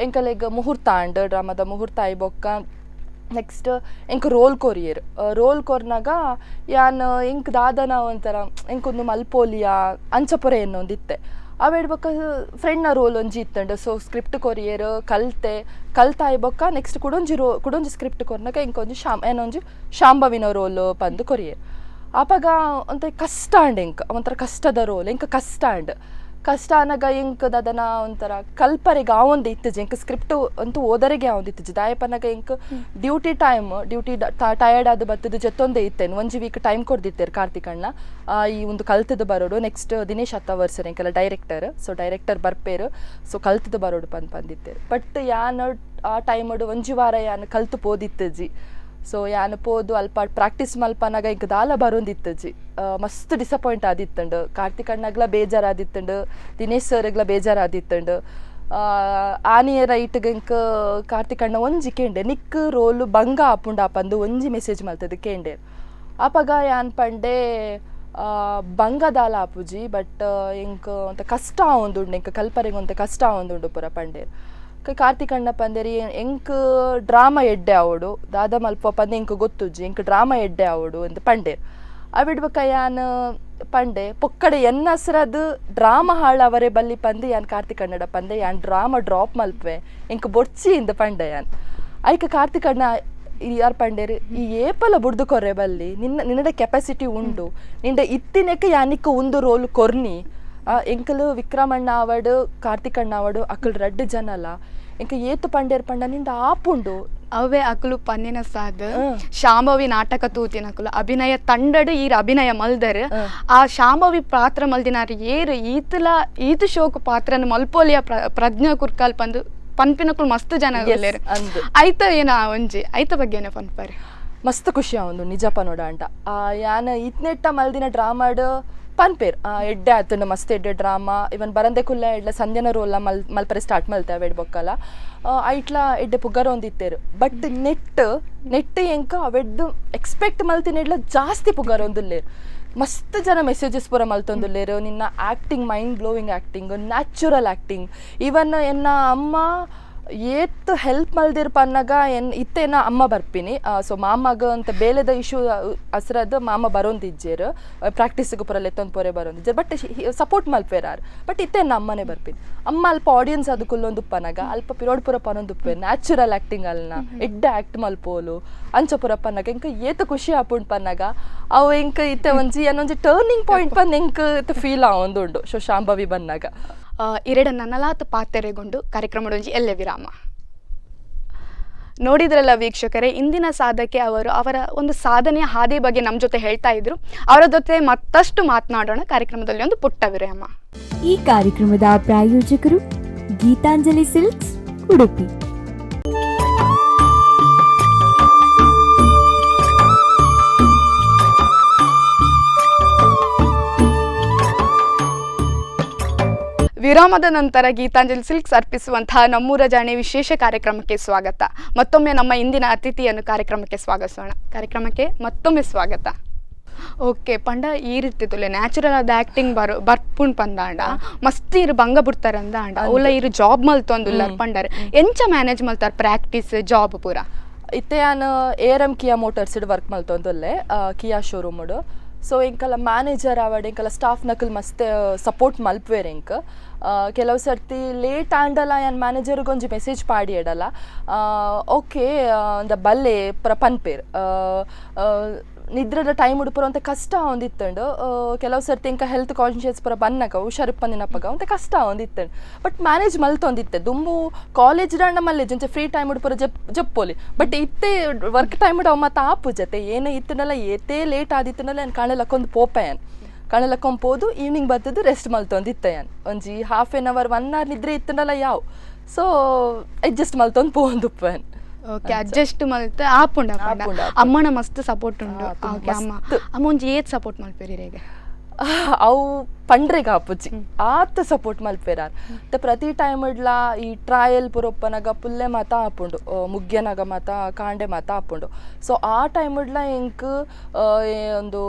ಎಂಕಲೆಗ್ ಮುಹೂರ್ತ ಆಂಡ್, ಡ್ರಾಮಾದ ಮುಹೂರ್ತ ಆಯ್ ಬೊಕ್ಕ ನೆಕ್ಸ್ಟ್ ಎಂಕ್ ರೋಲ್ ಕೊರಿಯರ್. ರೋಲ್ ಕೊರ್ನಾಗ ಯಾನ್ ಎಂಕ್ ದಾದನ ಒಂಥರ ಎಂಕೊಂದು ಮಲ್ಪೋಲಿಯಾ ಅಂಚಪುರ ಎನ್ನೊಂದಿತ್ತೆ. ಅವೇಡ್ ಬೊಕ್ಕ ಫ್ರೆಂಡ್ನ ರೋಲ್ ಒಂಜಿ ಇತ್ತಂಡು. So script courier ಕಲ್ತೆ ಕಲ್ತಾಯ್ ಬೊಕ್ಕ ನೆಕ್ಸ್ಟ್ ಕುಡೊಂಜಿ ಕುಡೊಂಜಿ ಸ್ಕ್ರಿಪ್ಟ್ ಕೊರ್ನಾಗ ಎಂಕೊಂಜಿ ಏನೊಂಜಿ ಶಾಂಭವಿನ ರೋಲ್ ಪಂದು ಕೊರಿಯರ್. ಆಪಗ ಒಂಥರ ಕಷ್ಟ ಅಂಡ್ ಎಂಕ್ ಒಂಥರ ಕಷ್ಟದ ರೋಲ್ ಎಂಕ್ ಕಷ್ಟ ಅಂಡ್ ಕಷ್ಟ ಅನಗ ಎಂಕ್ ದಾದನ ಒಂಥರ ಕಲ್ಪರೆಗ್ ಆವೊಂದು ಇತ್ತಜಿ. ಎಂಕ್ ಸ್ಕ್ರಿಪ್ಟ್ ಅಂತೂ ಓದರೆಗೆ ಆವೊಂದು ಇತ್ತಜಿ. ದಾಯಪನಗ ಎಂಕ್ duty time duty tired ಆದ್ ಬತ್ತದು ಜೊತ್ತೊಂದೇ ಇತ್ತೇನು. ಒಂಜಿ ವೀಕ್ ಟೈಮ್ ಕೊರ್ದಿತ್ತೇರು ಕಾರ್ತಿಕ್ ಅಣ್ಣ ಈ ಒಂದು ಕಲ್ತದ ಬರೋಡು. ನೆಕ್ಸ್ಟ್ ದಿನೇಶ್ ಅತ್ತಾವರ್ ಸರ್ ಎಂಕೆಲ್ಲ director, so director ಬರ್ಪೇರು, so ಕಲ್ತದ ಬರೋಡು ಪಂದ್ ಪಂದಿತ್ತೇರು. ಬಟ್ ಯಾನ್ ಆ ಟೈಮಡು ಒಂಜಿ ವಾರ ಯಾನ್ ಕಲ್ತು ಪೋದಿತ್ತಜಿ. ಸೊ ಯಾನ್ ಪೋದು ಅಲ್ಪ ಪ್ರಾಕ್ಟೀಸ್ ಮಲ್ಪನಾಗ ಎಂಕ್ ದಾಲ ಬರೋಂದಿತ್ತಜಿ. ಮಸ್ತ್ ಡಿಸಪಾಯಿಂಟ್ ಆದಿತ್ತಂಡು. ಕಾರ್ತಿಕ್ ಅಣ್ಣಗ್ಲ ಬೇಜಾರಾದಿತ್ತಂಡು, ದಿನೇಶ್ ಸರ್ಗ್ಲ ಬೇಜಾರಾದಿತ್ತಂಡು. ಆನಿಯ ರೈಟ್ಗೆ ಎಂಕ್ ಕಾರ್ತಿಕ್ ಅಣ್ಣ ಒಂಜಿ ಕೇಂಡೆ ನಿಕ್ ರೋಲು ಬಂಗ ಆಪುಂಡ ಪಂದು ಒಂಜಿ ಮೆಸೇಜ್ ಮಲ್ತದ ಕೇಂಡೆ. ಆಪಗ ಯಾನ್ ಪಂಡೆ ಬಂಗ ದಾಲ ಆಪುಜಿ, ಬಟ್ ಎಂಕ್ ಒಂತೆ ಕಷ್ಟ ಆವೊಂದುಂಡು, ಎಂಕ್ ಕಲ್ಪರೆಗ್ ಒಂತೆ ಕಷ್ಟ ಆವೊಂದುಂಡು ಪೂರ ಪಂಡೇರ್. ಕಾರ್ತಿಕ್ ಅಣ್ಣ ಪಂದೇರಿ ಎಂಕ್ ಡ್ರಾಮಾ ಎಡ್ಡೆ ಆವೊಡು, ದಾದ ಮಲ್ಪ ಪಂದ್ ಎಂಕ್ ಗೊತ್ತುಜ್ಜಿ, ಎಂಕ್ ಡ್ರಾಮಾ ಎಡ್ಡೆ ಆವೊಡು ಅಂತ ಪಂಡೇರ್. ಅವಿಡ್ ಬೊಕ್ಕ ಯಾನ್ ಪಂಡೆ ಪೊಕ್ಕಡೆ ಎನ್ನ ಹಸ್ರದ್ ಡ್ರಾಮಾ ಹಾಳಾವರೆ ಬಲ್ಲಿ ಪಂದ್ ಯಾನ್ ಕಾರ್ತಿಕ್ ಅಣ್ಣಡ ಪಂದೆ ಯಾನ್ ಡ್ರಾಮಾ ಡ್ರಾಪ್ ಮಲ್ಪೆ ಎಂಕ್ ಬೊಡ್ಚಿ ಇಂದ ಪಂಡೆ ಯಾನ್. ಐಕ್ ಕಾರ್ತಿಕ್ ಅಣ್ಣ ಯಾರ್ ಪಂಡೇರು ಈ ಏಪಲ ಬುಡ್ದು ಕೊರ್ರೆ ಬಲ್ಲಿ, ನಿನ್ನ ನಿನ್ನಡ ಕೆಪಾಸಿಟಿ ಉಂಡು, ನಿಂಡ ಇತ್ತಿನಕ್ಕೆ ಯಾನಿಕ್ ಒಂದು ರೋಲ್ ಕೊರ್ನಿ. ಎಂಕಲು ವಿಕ್ರಮಣ್ಣ ಆವಡು ಕಾರ್ತಿಕ್ ಅಣ್ಣ ಆವಡು ಅಕಲ್ ರಡ್ಡ್ ಜನಲ ಎಂಕ ಏತು ಪಂಡೇರ್ ಪಂಡ ನಿಂಡ ಆಪುಂಡು.
ಅವೇ ಅಕುಲು ಪನ್ನಿನ ಸಾದ್ ಶಾಂಭವಿ ನಾಟಕ ತೂತಿನ ಅಕುಲು ಅಭಿನಯ ತಂಡಡ್ ಈರ್ ಅಭಿನಯ ಮಲ್ದರ್. ಆ ಶಾಂಭವಿ ಪಾತ್ರ ಮಲ್ದಿನಾರ್ ಏರು ಈತಲ ಈತ ಶೋಕ್ ಪಾತ್ರನ ಮಲ್ಪೋಲಿಯ ಪ್ರಜ್ಞಾ ಕುರ್ಕಾಲ್ ಪಂದು ಪನ್ಪಿನಕುಲು ಮಸ್ತ್ ಜನ ಉಲ್ಲೆರ್. ಐತ ಏನ ಒಂಜಿ ಐತ ಬಗ್ಗೆ ಏನ ಪನ್ಪರ್?
ಮಸ್ತ್ ಖುಷಿ ಆವೊಂದು ನಿಜ ಪನೋಡ ಅಂಟ. ಯಾನ್ ಇತ್ನೆಟ್ಟ ಮಲ್ದಿನ ಡ್ರಾಮಾಡ್ ಪನ್ಪೇರ್ ಎಡ್ಡೆ ಆತುಂಡು ಮಸ್ತ್ ಎಡ್ಡೆ ಡ್ರಾಮಾ. ಇವನ್ ಬರಂದೆ ಕುಲ್ಲ ಎಡ್ಲ ಸಂಧ್ಯನ ರೋಲ್ಲ ಮಲ್ಪರೆ ಸ್ಟಾರ್ಟ್ ಮಲ್ತೆ ಅವೆಡ್ ಬೊಕ್ಕಲ ಐಟ್ಲ ಎಡ್ಡೆ ಪುಗರೊಂದಿತ್ತೇರು. ಬಟ್ ನೆಟ್ ನೆಟ್ ಎಂಕ ಅವೆಡ್ದು ಎಕ್ಸ್ಪೆಕ್ಟ್ ಮಲ್ತಿನ ಎಡ್ಲ ಜಾಸ್ತಿ ಪುಗರೊಂದುಲ್ಲೇರು. ಮಸ್ತ್ ಜನ ಮೆಸೇಜಸ್ ಪೂರ ಮಲ್ತೊಂದುಲ್ಲೇರು, ನಿನ್ನ acting mind blowing acting, natural acting. Even ಎನ್ನ ಅಮ್ಮ ಏತ್ ಹೆಲ್ಪ್ ಮಲ್ದಿರ್ ಪನ್ನಗ ಎನ್ ಇತ್ತೇನ ಅಮ್ಮ ಬರ್ಪಿನಿ. ಸೊ ಮಾಮಗ ಅಂತ ಬೇಲೆದ ಇಶ್ಯೂ ಅಸ್ರದ್ ಮಾಮ ಬರೋಂದಿಜ್ಜೇರು, ಪ್ರಾಕ್ಟೀಸ್ಗೆ ಪೂರ ಲೆತ್ತೊಂದು ಪೊರೆ ಬರೋಂದಿಜ್ಜೇರು, ಬಟ್ ಸಪೋರ್ಟ್ ಮಲ್ಪೇರಾರು. ಬಟ್ ಇತ್ತೇನ ಅಮ್ಮನೇ ಬರ್ಪಿನಿ. ಅಮ್ಮ ಅಲ್ಪ ಆಡಿಯನ್ಸ್ ಅದು ಕುಲ್ಲೊಂದುಪ್ಪನಾಗ ಅಲ್ಪ ಪಿರೋಡ್ ಪೂರ ಪನೊಂದುಪ್ಪೆ ನ್ಯಾಚುರಲ್ ಆ್ಯಕ್ಟಿಂಗ್ ಅಲ್ನ ಎಡ್ಡೆ ಆ್ಯಕ್ಟ್ ಮಲ್ಪೋಲು ಅಂಚ ಪೂರ ಪನ್ನಗ ಎಂಕ್ ಏತ್ ಖುಷಿ ಆಪುಂಡು ಪನ್ನಗ ಅವು ಎಂಕ್ ಇತ್ತೆ ಒಂಜಿ ಏನೊಂಜಿ ಟರ್ನಿಂಗ್ ಪಾಯಿಂಟ್ ಪಂದ್ ಎಂಕ್ ಫೀಲ್ ಆವೊಂದುಂಡು. ಸೊ ಶಾಂಭವಿ ಬನ್ನಾಗ
ಇರೆಡ ನನಲಾತ್ ಪಾತೆರೆಗೊಂಡು ಕಾರ್ಯಕ್ರಮದೊಂಜಿ ಎಲ್ಲೆ ವಿರಾಮ. ನೋಡಿದ್ರಲ್ಲ ವೀಕ್ಷಕರೇ, ಇಂದಿನ ಸಾಧಕೆ ಅವರು ಅವರ ಒಂದು ಸಾಧನೆಯ ಹಾದಿ ಬಗ್ಗೆ ನಮ್ಮ ಜೊತೆ ಹೇಳ್ತಾ ಇದ್ರು. ಅವರ ಜೊತೆ ಮತ್ತಷ್ಟು ಮಾತನಾಡೋಣ ಕಾರ್ಯಕ್ರಮದಲ್ಲಿ ಒಂದು ಪುಟ್ಟ ವಿರಾಮ.
ಈ ಕಾರ್ಯಕ್ರಮದ ಪ್ರಾಯೋಜಕರು ಗೀತಾಂಜಲಿ ಸಿಲ್ಕ್ಸ್, ಉಡುಪಿ.
ವಿರಾಮದ ನಂತರ ಗೀತಾಂಜಲಿ ಸಿಲ್ಕ್ಸ್ ಅರ್ಪಿಸುವಂತಹ ನಮ್ಮೂರ ಜಾಣೆ ವಿಶೇಷ ಕಾರ್ಯಕ್ರಮಕ್ಕೆ ಸ್ವಾಗತ. ಮತ್ತೊಮ್ಮೆ ನಮ್ಮ ಇಂದಿನ ಅತಿಥಿಯನ್ನು ಕಾರ್ಯಕ್ರಮಕ್ಕೆ ಸ್ವಾಗತಿಸೋಣ. ಕಾರ್ಯಕ್ರಮಕ್ಕೆ ಮತ್ತೊಮ್ಮೆ ಸ್ವಾಗತ. ಓಕೆ, ಪಂಡ ಈ ರೀತಿ ತುಲೆ ನ್ಯಾಚುರಲ್ ಆದ ಆಕ್ಟಿಂಗ್ ಬರು ಬರ್ಪುಣ್ ಪಂದಾಂಡ ಮಸ್ತ್ ಇರು ಭಂಗ ಬಿಡ್ತಾರೆ ಅಂದಾಂಡ ಓಲ ಇರು ಜಾಬ್ ಮಲ್ತೊಂದುಲ್ಲಾರ್ ಪಂಡಾರೆ, ಎಂಚ ಮ್ಯಾನೇಜ್ ಮಲ್ತಾರ ಪ್ರಾಕ್ಟೀಸ್ ಜಾಬ್ ಪೂರ?
ಇತ್ತೆ ಯಾನ್ ARM ಕಿಯಾ ಮೋಟರ್ಸ್ ವರ್ಕ್ ಮಲ್ತೊಂದುಲ್ಲೆ, ಕಿಯಾ ಶೋರೂಮ್. ಸೊ ಎಂಕಲ ಮ್ಯಾನೇಜರ್ ಆವಡ್ ಎಂಕಲ ಸ್ಟಾಫ್ ನಕಲ್ ಮಸ್ತ್ ಸಪೋರ್ಟ್ ಮಲ್ಪುವೆರ್ ಎಂಕ್. ಕೆಲವು ಸರ್ತಿ ಲೇಟ್ ಆಂಡಲ ಯಾನ್ ಮ್ಯಾನೇಜರ್ಗೆ ಒಂಜಿ ಮೆಸೇಜ್ ಪಾಡಿಯಡಲ ಓಕೆ ಅಂದ ಬಲ್ಲೆ ಪೂರ ಪನ್ಪೇರ್. ನಿದ್ರೆದ ಟೈಮ್ ಉಡುಪುರ ಒಂತೆ ಕಷ್ಟ ಒಂದಿತ್ತಂಡು. ಕೆಲವು ಸರ್ತಿ ಎಂಕ ಹೆಲ್ತ್ ಕಾನ್ಷಿಯಸ್ ಪೂರ ಬನ್ನಗ ಹುಷಾರಿಪ್ಪಂದಿನಪ್ಪಗ ಒಂತೆ ಕಷ್ಟ ಒಂದಿತ್ತಂಡು, ಬಟ್ ಮ್ಯಾನೇಜ್ ಮಲ್ತೊಂದಿತ್ತೆ. ದುಂಬು ಕಾಲೇಜ್ ದಂಡ ಮಲ್ಲೆಜ್ ಒಂಚೆ ಫ್ರೀ ಟೈಮ್ ಉಡುಪುರ ಜಪ್ಪೋಲಿ, ಬಟ್ ಇತ್ತೆ ವರ್ಕ್ ಟೈಮ್ ಅವು ಮತ್ತೆ ಆಪು ಜೊತೆ ಏನೇ ಇತ್ತನಲ್ಲ ಏತೇ ಲೇಟ್ ಆದಿತ್ತನಲ್ಲ ನಾನು ಕಣಲಕ್ಕೊಂದು ಪೋಪೆ, ಯಾನ್ ಕಣಲಕ್ಕೊಂದು ಪೋದು ಈವ್ನಿಂಗ್ ಬತ್ತದು ರೆಸ್ಟ್ ಮಲ್ತೊಂದಿತ್ತೆ. ಯಾನ್ ಒಂಜಿ half an hour 1 hour ನಿದ್ರೆ ಇತ್ತನಲ್ಲ ಯಾವ, ಸೊ ಅಡ್ಜಸ್ಟ್ ಮಲ್ತೊಂದು ಪೋಂದುಪ್ಪೆ.
Okay, adjust ಮಲ್ತ ಆಪುಂಡ.
ಆಪುಂಡು.
ಅಮ್ಮನ ಮಸ್ತ್ ಸಪೋರ್ಟ್ ಉಂಡು. ಓಕೆ, ಅಮ್ಮ
ಮಸ್ತ್.
ಅಮ್ಮ ಒಂಜಿ ಏತ್ ಸಪೋರ್ಟ್ ಮಲ್ಪೇರಿ ರೇಗೆ?
ಅವು ಪಂಡ್ರೆಗ್ ಆಪುಜಿ, ಆತ್ ಸಪೋರ್ಟ್ ಮಲ್ಪೆರಾರ್. ಮತ್ತೆ ಪ್ರತಿ ಟೈಮ್ ಇಡ್ಲಾ ಈ ಟ್ರಯಲ್ ಪುರೊಪ್ಪನಗ ಪುಲ್ಲೆ ಮಾತ ಆಪುಂಡು, ಮುಗ್ಯನಗ ಮಾತ ಕಾಂಡೆ ಮಾತ ಆಪುಂಡು. ಸೊ ಆ ಟೈಮ್ ಇಡ್ಲಾ ಎಂಕ್ ಒಂದು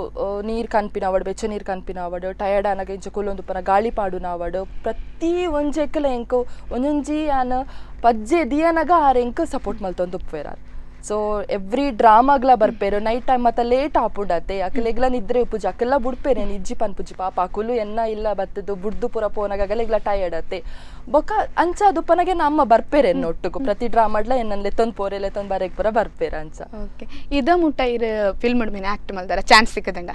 ನೀರು ಕನ್ಪಿನವಡ್, ಬೆಚ್ಚ ನೀರು ಕನ್ಪಿನವಡ್, ಟಯರ್ಡ್ ಆನಗ ಇಂಚ ಕುಲ್ಲೊಂದುಪ್ಪನ ಗಾಳಿ ಪಾಡುನವಡ್, ಪ್ರತಿ ಒಂಜೆಕ್ಲ ಎಂಕ್ ಒಂಜೊಂಜಿ ಆನ್ ಪಜ್ಜೆ ದಿಯನಗ ಆರ್ ಎಂಕ್ ಸಪೋರ್ಟ್ ಮಲ್ತೊಂದುಪ್ಪೆರಾರ್. ಸೊ ಎವ್ರಿ ಡ್ರಾಮಾಗ್ಲ ಬರ್ಪೇರು, ನೈಟ್ ಟೈಮ್ ಮತ್ತೆ ಲೇಟ್ ಆಪುಂಡತೆ, ಅಕಲೆಗ್ಲ ನಿದ್ರೆ ಉಪ್ಪುಜಿ, ಅಕೆಲ್ಲ ಬುಡ್ಪೇರೆ ಇಜ್ಜಿ ಪನ್ಪುಜಿ ಪಾಪ ಅಕುಲು ಎನ್ನ ಇಲ್ಲ ಬತ್ತದು ಬುಡ್ದು ಪೂರ ಪೋನಾಗ ಅಗಲೆಗ್ಲ ಟಯರ್ಡ್ ಅತ್ತೆ. ಬೊಕ್ಕ ಅಂಚ ದುಪ್ಪನಗೆ ನಮ್ಮ ಬರ್ಪೇರೆ ಎನ್ನೊಟ್ಟುಗು ಪ್ರತಿ ಡ್ರಾಮಾಡ್ಲ ಎನ್ನನ್ ಲೆತ್ತೊಂದು ಪೋರೆ ಲೆತ್ತೊಂದು ಬರೆಗ್ ಪೂರ ಬರ್ಪೇರೆ ಅಂಚ.
ಓಕೆ, ಇದ ಮುಟ್ಟ ಇರು ಫಿಲ್ಮ್ ಮೀನ್ ಆಕ್ಟ್ ಮಲ್ದಾರ ಚಾನ್ಸ್ ಸಿಕ್ಕದಂಡ?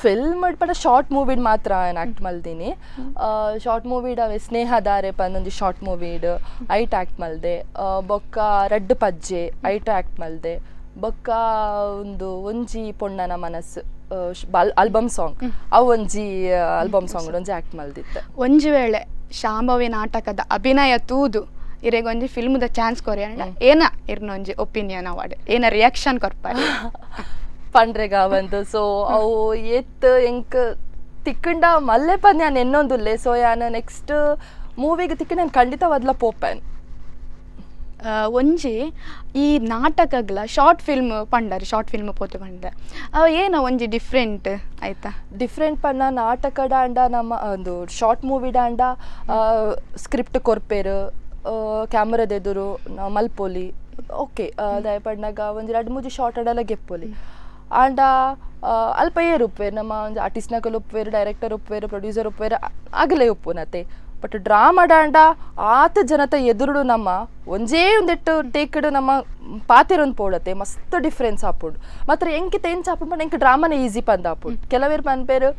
ಫಿಲ್ಮ್ ಪಂಡ ಶಾರ್ಟ್ ಮೂವಿಡ್ ಮಾತ್ರ ನಾನು ಆಕ್ಟ್ ಮಲ್ದಿನಿ. ಶಾರ್ಟ್ ಮೂವಿಡ್ ಅವೆ ಸ್ನೇಹದಾರೆ ಪಂದೊಂಜಿ ಶಾರ್ಟ್ ಮೂವಿಡ್ ಐಟ್ ಆಕ್ಟ್ ಮಲ್ದೆ. ಬೊಕ್ಕ ರಡ್ಡ್ ಪಜ್ಜೆ ಐಟ್ ಆಕ್ಟ್ ಮಲ್ದೆ. ಬೊಕ್ಕ ಒಂದು ಒಂಜಿ ಪೊಣ್ಣನ ಮನಸ್ಸು ಆಲ್ಬಮ್ ಸಾಂಗ್, ಅವು ಒಂಜಿ ಆಲ್ಬಮ್ ಸಾಂಗ್ ಒಂಜಿ ಆಕ್ಟ್ ಮಲ್ದಿತ್ತೆ.
ಒಂಜಿ ವೇಳೆ ಶಾಂಭವಿ ನಾಟಕದ ಅಭಿನಯ ತೂದು ಇರೆಗೊಂಜಿ ಫಿಲ್ಮ್ದ ಚಾನ್ಸ್ ಕೊರಿ ಅಂಡ ಏನ ಇರ್ನ ಒಂಜಿ ಒಪಿನಿಯನ್ ಅವಾರ್ಡ್ ಏನ ರಿಯಾಕ್ಷನ್ ಕೊರ್ಪಾರೆ?
ಪಂಡ್ರೆಗ ಬಂದು ಸೊ ಅವು ಏತ್ ಎಂಕ್ ತಿಕ್ಕಂಡ ಮಲ್ಲೆ ಪಂದ್ ಯಾನ್ ಎನ್ನೊಂದುಲ್ಲೆ. ಸೊ ಯಾನ್ ನೆಕ್ಸ್ಟ್ ಮೂವಿಗೆ ತಿಕ್ಕಂಡ ನಾನು ಖಂಡಿತವಾದ್ಲ ಪೋಪೆನ್.
ಒಂಜಿ ಈ ನಾಟಕಗಳ ಶಾರ್ಟ್ ಫಿಲ್ಮ್ ಪಂಡರ್, ಶಾರ್ಟ್ ಫಿಲ್ಮ್ ಪೋತು ಪಂಡ ಅವು ಏನೋ ಒಂಜಿ ಡಿಫ್ರೆಂಟ್ ಆಯ್ತಾ?
ಡಿಫ್ರೆಂಟ್ ಪಂಡ ನಾಟಕ ಡಾಂಡ ನಮ್ಮ ಒಂದು ಶಾರ್ಟ್ ಮೂವಿ ಡಾಂಡ ಸ್ಕ್ರಿಪ್ಟ್ ಕೊರ್ಪೇರು, ಕ್ಯಾಮ್ರಾದ ಎದುರು ನಾವು ಮಲ್ಪೊಲಿ. ಓಕೆ, ದಾಯ ಪಂಡಾಗ ಒಂಜಿ ರಡ್ಡ್ ಮೂಜಿ ಶಾರ್ಟ್ ಅಡಲ ಗೆಪ್ಪೊಲಿ. ಆಂಡ ಅಲ್ಪ ಏರು ಉಪ್ಪುವೆರ್ ನಮ್ಮ ಒಂಜಿ ಆರ್ಟಿಸ್ಟ್ನಕುಲು ಉಪ್ಪುವೆರ್, ಡೈರೆಕ್ಟರ್ ಉಪ್ಪುವೆರ್, ಪ್ರೊಡ್ಯೂಸರ್ ಉಪ್ಪುವೆರ್, ಅಗಲೇ ಉಪ್ಪುನತೆ. ಬಟ್ ಡ್ರಾಮಾ ಡಾಂಡ ಆತ ಜನತ ಎದುರುಡು ನಮ್ಮ ಒಂಜೇ ಒಂದೆಟ್ಟು ಟೇಕ್ಡ್ ನಮ್ಮ ಪಾತೆರೊಂದು ಪೋಡತೆ ಮಸ್ತ್ ಡಿಫ್ರೆನ್ಸ್ ಆಪುಂಡು. ಮಾತ್ರ ಎಂಕಿತ ಎಂಚ ಆಪುಂಡು ಪಂಡ ಎಂಕ್ ಡ್ರಾಮಾನೇ ಈಸಿ ಪಂದ್ ಆಪುಂಡು. ಕೆಲವೇರು ಪನ್ಪೇರು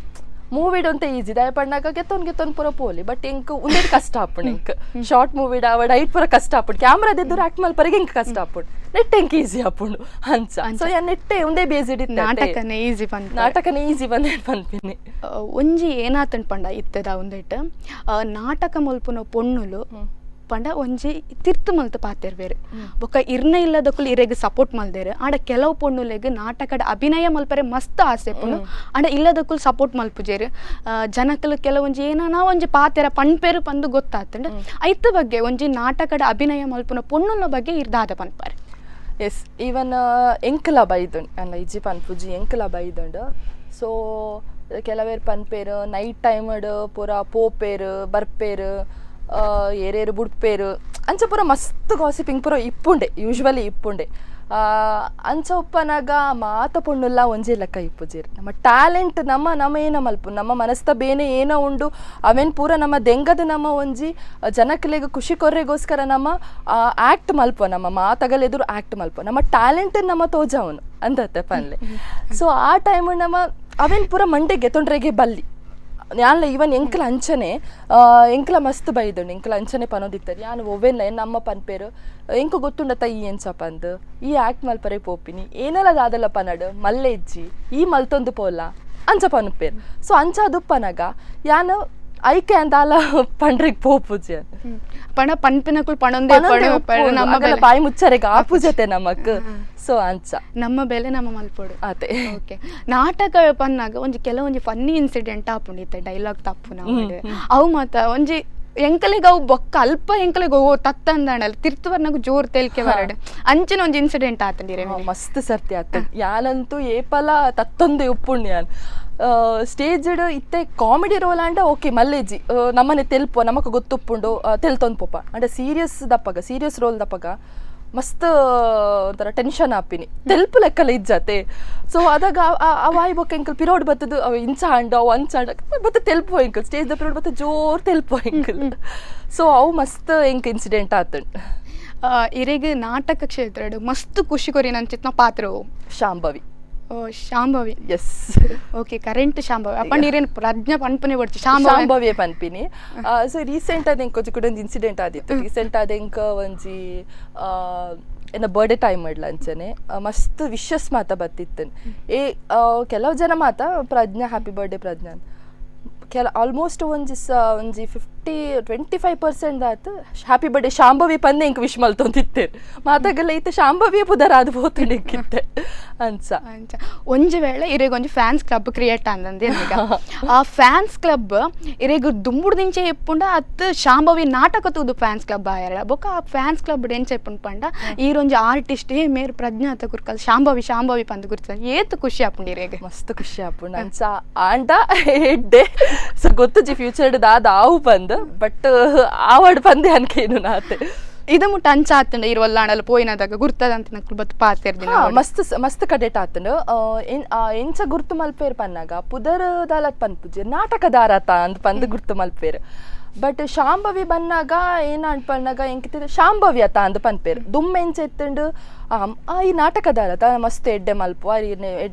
ಮೂವಿಡ್ ಒಂತೆ ಈಸಿ, ದಾಯ ಪಂಡಾಗ ಗೆತ್ತೊಂದು ಗೆತ್ತೊಂದು ಪೂರ ಪೋಲಿ. ಬಟ್ ಎಂಕ್ ಉಂದೆಟ್ ಕಷ್ಟ ಆಪುಂಡು. ಎಂಕ್ ಶಾರ್ಟ್ ಮೂವಿಡ್ ಆವಡ್ ಐಟ್ ಪೂರ ಕಷ್ಟ ಆಪುಂಡು. ಕ್ಯಾಮ್ರಾದ ಎದುರು ಆಕ್ಟ್ ಮಲ್ಪರೆಗೆ ಎಂಕ್ ಕಷ್ಟ ಆಪುಂಡು, ನೆಟ್ ಎಂಕ್ ಈಸಿ ಆಪುಂಡು ಅಂಚ. ಸೊ ಯಾನ್ ನೆಟ್ಟೆ ಉಂದೇ ಬೇಸಿಡ್ ಇತ್ತೆ.
ನಾಟಕನೇ ಈಸಿ ಪಂದ್
ನಾಟಕನೇ ಈಸಿ ಬಂದೆ ಪನ್ಪಿನಿ.
ಒಂಜಿ ಏನಾತಂಡ್ ಪಂಡ ಇತ್ತೆದ ಉಂದೆಟ್ ನಾಟಕ ಮಲ್ಪುನ ಪೊಣ್ಣುಲು ಪಂಡ ಒಂಜಿ ತಿರ್ತು ಮಲ್ತ್ ಪಾತೆರ್ವೆರ್. ಬೊಕ್ಕ ಇರ್ನ ಇಲ್ಲದಕ್ಕುಲು ಇರೆಗ್ ಸಪೋರ್ಟ್ ಮಲ್ದೆರ್. ಆಂಡ ಕೆಲವು ಪೊಣ್ಣುಲೆಗ್ ನಾಟಕದ ಅಭಿನಯ ಮಲ್ಪರೆ ಮಸ್ತ್ ಆಸೆ ಪುಂಡು, ಆಂಡ ಇಲ್ಲದಕ್ಕುಲು ಸಪೋರ್ಟ್ ಮಲ್ಪುಜೆರ್. ಜನಕುಲು ಕೆಲವೊಂಜಿ ಏನಾನ ಒಂಜಿ ಪಾತೆರ ಪನ್ಪೆರು ಪಂದ್ ಗೊತ್ತಾತಂಡ್. ಐತ ಬಗ್ಗೆ ಒಂಜಿ ನಾಟಕದ ಅಭಿನಯ ಮಲ್ಪುನ ಪೊಣ್ಣುಲ ಬಗ್ಗೆ ಇರ್ದಾದ ಪನ್ಪಾರೆ?
ಎಸ್, ಈವನ್ ಎಂಕಲ ಬೈದುಂಡು ಅಲ್ಲ ಇಜ್ಜಿ ಪನ್ಪುಜಿ, ಎಂಕಲ ಬೈದುಂಡು. ಸೊ ಕೆಲವೇರು ಪನ್ಪೇರು ನೈಟ್ ಟೈಮ್ಡ್ ಪೂರ ಪೋಪೇರು ಬರ್ಪೇರು, ಏರೇರು ಬುಡ್ಪೇರು ಅಂಚ ಪೂರ ಮಸ್ತ್ ಗಾಸಿಪಿಂಗ್ ಪೂರ ಇಪ್ಪುಂಡೆ, ಯೂಶ್ವಲಿ ಇಪ್ಪುಂಡೆ. ಅಂಚ ಉಪ್ಪನಾಗ ಮಾತ ಪೊಣ್ಣುಲ್ಲ ಒಂಜೇ ಲೆಕ್ಕ ಇಪ್ಪುಜೆರ್. ನಮ್ಮ ಟ್ಯಾಲೆಂಟ್ ನಮ್ಮ ನಮ್ಮ ಏನ ಮಲ್ಪು ನಮ್ಮ ಮನಸ್ತ ಬೇನೆ ಏನೋ ಉಂಡು ಅವೇನ್ ಪೂರ ನಮ್ಮ ದೆಂಗದ ನಮ್ಮ ಒಂಜಿ ಜನಕ್ಲೆಗ್ ಖುಷಿ ಕೊರ್ರೆಗೋಸ್ಕರ ನಮ್ಮ ಆ್ಯಕ್ಟ್ ಮಲ್ಪ, ನಮ್ಮ ಮಾತಗಲೆದುರು ಆ್ಯಕ್ಟ್ ಮಲ್ಪ, ನಮ್ಮ ಟ್ಯಾಲೆಂಟ್ ನಮ್ಮ ತೋಜಾವನು ಅಂದತ್ತೆ ಪನ್ಲೆ. ಸೊ ಆ ಟೈಮ್ ನಮ್ಮ ಅವೇನ್ ಪೂರ ಮಂಡೆಗೆ ತೊಂಡ್ರೆಗೆ ಬಲ್ಲಿ. ಯಾನ್ಲ ಇವನ್ ಎಂಕಲ ಅಂಚನೆ ಎಂಕಲ ಮಸ್ತ್ ಬೈದುಂಡು, ಎಂಕಲ ಅಂಚನೆ ಪನೋದಿತ್ತಾರೆ. ಯಾನ್ ಒವ್ವೆಲ್ಲ ನಮ್ಮ ಪನ್ಪೇರು ಎಂಕು ಗೊತ್ತುಂಡತ್ತ ಈ ಎಂಚ ಪಂದ್ ಈ ಆಕ್ಟ್ ಮಲ್ಪರೆ ಪೋಪಿನಿ ಏನೆಲ್ಲ ದಾದಲ್ಲ ಪನಡು ಮಲ್ಲೆ ಇಜ್ಜಿ ಈ ಮಲ್ತೊಂದು ಪೋಲ ಅಂಚ ಪನ್ಪೇರು. ಸೊ ಅಂಚ ದುಪ್ಪನಗ ಯಾನ್ ಐಕೆ ಅಂದಾಲ ಪಂಡ್ರಿಗೆ ಪೋಪುಜಿ
ಪಣ ಪನ್ಪಿನಕುಲ್ ಪಣೊಂದೇ ನಮ್ಮ
ಅಗಲ ಬಾಯಿ ಮುಚ್ಚರೆಗ್ ಆಪುಜತೆ ನಮಕ್. ಸೊ ಅಂಚ
ನಮ್ಮ ಬೆಲೆ ನಮ್ಮ ಮಲ್ಪೊಡು
ಅತೆ.
ಓಕೆ, ನಾಟಕ ಪನ್ನಾಗ ಒಂಜಿ ಕೆಲವೊಂಜಿ ಫನ್ನಿ ಇನ್ಸಿಡೆಂಟ್ ಆಪುಂಡಿತ್ತೆ, ಡೈಲಾಗ್ ತಪ್ಪು ನಾವು ಅವು ಮಾತ ಒಂಜಿ ಎಂಕಲೆಗ್ ಅವು ಬೊಕ್ಕ ಅಲ್ಪ ಎಂಕಲೆಗ್ ಓ ತತ್ತಂದಾಣಲ್ ತಿರ್ತು ಬರ್ನಾಗ ಜೋರ್ ತೇಲ್ಕೆ ಬರಡು ಅಂಚಿನ ಒಂಜಿ ಇನ್ಸಿಡೆಂಟ್ ಆತಂಡಿರೆ.
ಮಸ್ತ್ ಸರ್ತಿ ಆತ. ಯಾನಂತೂ ಏಪಲ ತತ್ತೊಂದೆ ಉಪ್ಪುಂಡು ಯಾನ್ ಸ್ಟೇಜ್ ಇತ್ತೆ ಕಾಮಿಡಿ ರೋಲ್ ಆಂಡ ಓಕೆ ಮಲ್ಲೇಜಿ ನಮ್ಮನೆ ತೆಲ್ಪು ನಮಕ್ ಗೊತ್ತುಪ್ಪುಂಡು ತೆಲ್ತೊಂದು ಪೋಪ. ಅಂಡ ಸೀರಿಯಸ್ ದಪ್ಪಗ ಸೀರಿಯಸ್ ರೋಲ್ ದಪ್ಪಗ ಮಸ್ತ್ ಒಂಥರ ಟೆನ್ಷನ್ ಆಪಿನಿ ತೆಲ್ಪು ಲೆಕ್ಕಲ ಇಜ್ಜತೆ. ಸೊ ಅದಾಗ ಆ ವಾಯ್ ಬೊಕ್ಕ ಎಂಕಲ್ ಪಿರೋಡ್ ಬತ್ತದು ಅವು ಇಂಚ ಅಂಡ ಅವು ಅಂಚ ಅಂಡ ಬತ್ತ ತೆಲ್ಪು ಎಂಕಲ್ ಸ್ಟೇಜ್ ದ ಪಿರೋಡ್ ಬತ್ತ ಜೋರ್ ತೆಲ್ಪು ಎಂಕಲ್. ಸೊ ಅವು ಮಸ್ತ್ ಎಂಕ್ ಇನ್ಸಿಡೆಂಟ್ ಆತುಂಡು.
ಇರೆಗ್ ನಾಟಕ ಕ್ಷೇತ್ರಡ್ ಮಸ್ತ್ ಖುಷಿ ಕೊರಿನ ಅಂಚಿತ್ನ ಪಾತ್ರವು
Shambhavi.
Oh Shambhavi.
Yes.
Okay, current Shambhavi ಅಪ್ಪಂಡ ಇರೇನ್ ಪ್ರಜ್ಞಾ ಪನ್ಪನೆ ಬಡ್ಚಿ ಶಾಂಭವಿ
ಶಾಂಭವಿಯೇ ಪನ್ಪಿನಿ. ಸೊ ರೀಸೆಂಟ್ ಆದ ಎಂಕ್ ಒಂಜಿ ಕೂಡ ಒಂಜಿ ಇನ್ಸಿಡೆಂಟ್ ಆದಿತ್ತು. ರೀಸೆಂಟ್ ಆದ ಎಂಕ್ ಒಂಜಿ ಎನ್ನ ಬರ್ಡೇ ಟೈಮ್ ಮಾಡ್ಲ ಅಂಚನೆ ಮಸ್ತ್ ವಿಶಸ್ ಮಾತ ಬತ್ತಿತ್ತು. ಏ ಕೆಲವು ಜನ ಮಾತ ಪ್ರಜ್ಞಾ ಹ್ಯಾಪಿ ಬರ್ಡೇ ಪ್ರಜ್ಞಾ ಕೆಲ ಆಲ್ಮೋಸ್ಟ್ ಒಂಜಿ ಒಂಜಿ 50-25% ಆತು ಹ್ಯಾಪಿ ಬರ್ಡೇ ಶಾಂಭವಿ ಪಂದೆ ಎಂಕ್ ವಿಶ್ ಮಲ್ತೊಂದಿತ್ತೇರು. ಮಾತಾಗಲ್ಲ ಇತ್ತೆ ಶಾಂಭವಿಯೇ ಪುದರ್ ಆದ್ ಪೋತುಂಡು ಎಂಕಿತ್ತೆ ಅಂಚ.
ಅಂಚ ಒಂಜಿ ವೇಳೆ ಇರೆಗ್ ಒಂಜಿ fans club create ಆಂದಂದೆ ಆ ಫ್ಯಾನ್ಸ್ ಕ್ಲಬ್ ಇರೆಗ್ ದುಂಬುಡ್ದಿಂಚೆ ಇಪ್ಪುಂಡ ಅತ್ ಶಾಂಭವಿ ನಾಟಕ ತೂದು ಫ್ಯಾನ್ಸ್ ಕ್ಲಬ್ ಆಯರ ಬೊಕ್ಕ ಆ ಫ್ಯಾನ್ಸ್ ಕ್ಲಬ್ ಎಂಚ ಇಪ್ಪುಂಡು ಪಂಡ ಈರೊಂಜಿ ಆರ್ಟಿಸ್ಟ್ ಏ ಮೇರ್ ಪ್ರಜ್ಞಾ ಅತ್ತ ಕುರ್ಕಲ್ ಶಾಂಭವಿ ಶಾಂಭವಿ ಪಂದ್ ಗುರ್ತ ಏತ್ ಖುಷಿ ಆಪುಂಡು ಇರೆಗ್.
ಮಸ್ತ್ ಖುಷಿ ಆಪುಂಡು ಅಂಚ ಆಂಡ ಎಡ್ಡೆ. ಸೊ ಗೊತ್ತುಜಿ ಫ್ಯೂಚರ್ ದಾದ ಆವು ಪಂದ್ ಬಟ್ ಆವಡ್ ಪಂದೆ ಅನ್ಕೇನು ನಾತೆ.
ಇದು ಮುಟ್ಟ ಅಂಚ ಆತಂಡ ಇರುವಲ್ಲಾಣಲ್ ಪೋಯಿನದಾಗ ಗುರ್ತದಂತ ನಕುಲ್ ಬತ್ತು ಪಾತೆರ್ದಿನ
ಮಸ್ತ್ ಮಸ್ತ್ ಕಡೆಟ್ ಆತಂಡು. ಎಂಚ ಗುರ್ತು ಮಲ್ಪೇರ್ ಪನ್ನಾಗ ಪುದರ್ ದಾಲತ್ ಪನ್ಪುಜಿ ನಾಟಕದಾರತ ಅಂದ್ ಪಂದ್ ಗುರ್ತು ಮಲ್ಪೇರ್. ಬಟ್ ಶಾಂಭವಿ ಬನ್ನಾಗ ಏನ ಪನ್ನಾಗ ಎಂಕಿತ ಶಾಂಭವಿ ಅತ ಅಂದ್ ಪನ್ಪೇರ್. ದುಮ್ಮ ಎಂಚ ಎತ್ತುಂಡು ಈ ನಾಟಕದಾರತ ಮಸ್ತ್ ಎಡ್ಡೆ ಮಲ್ಪುವ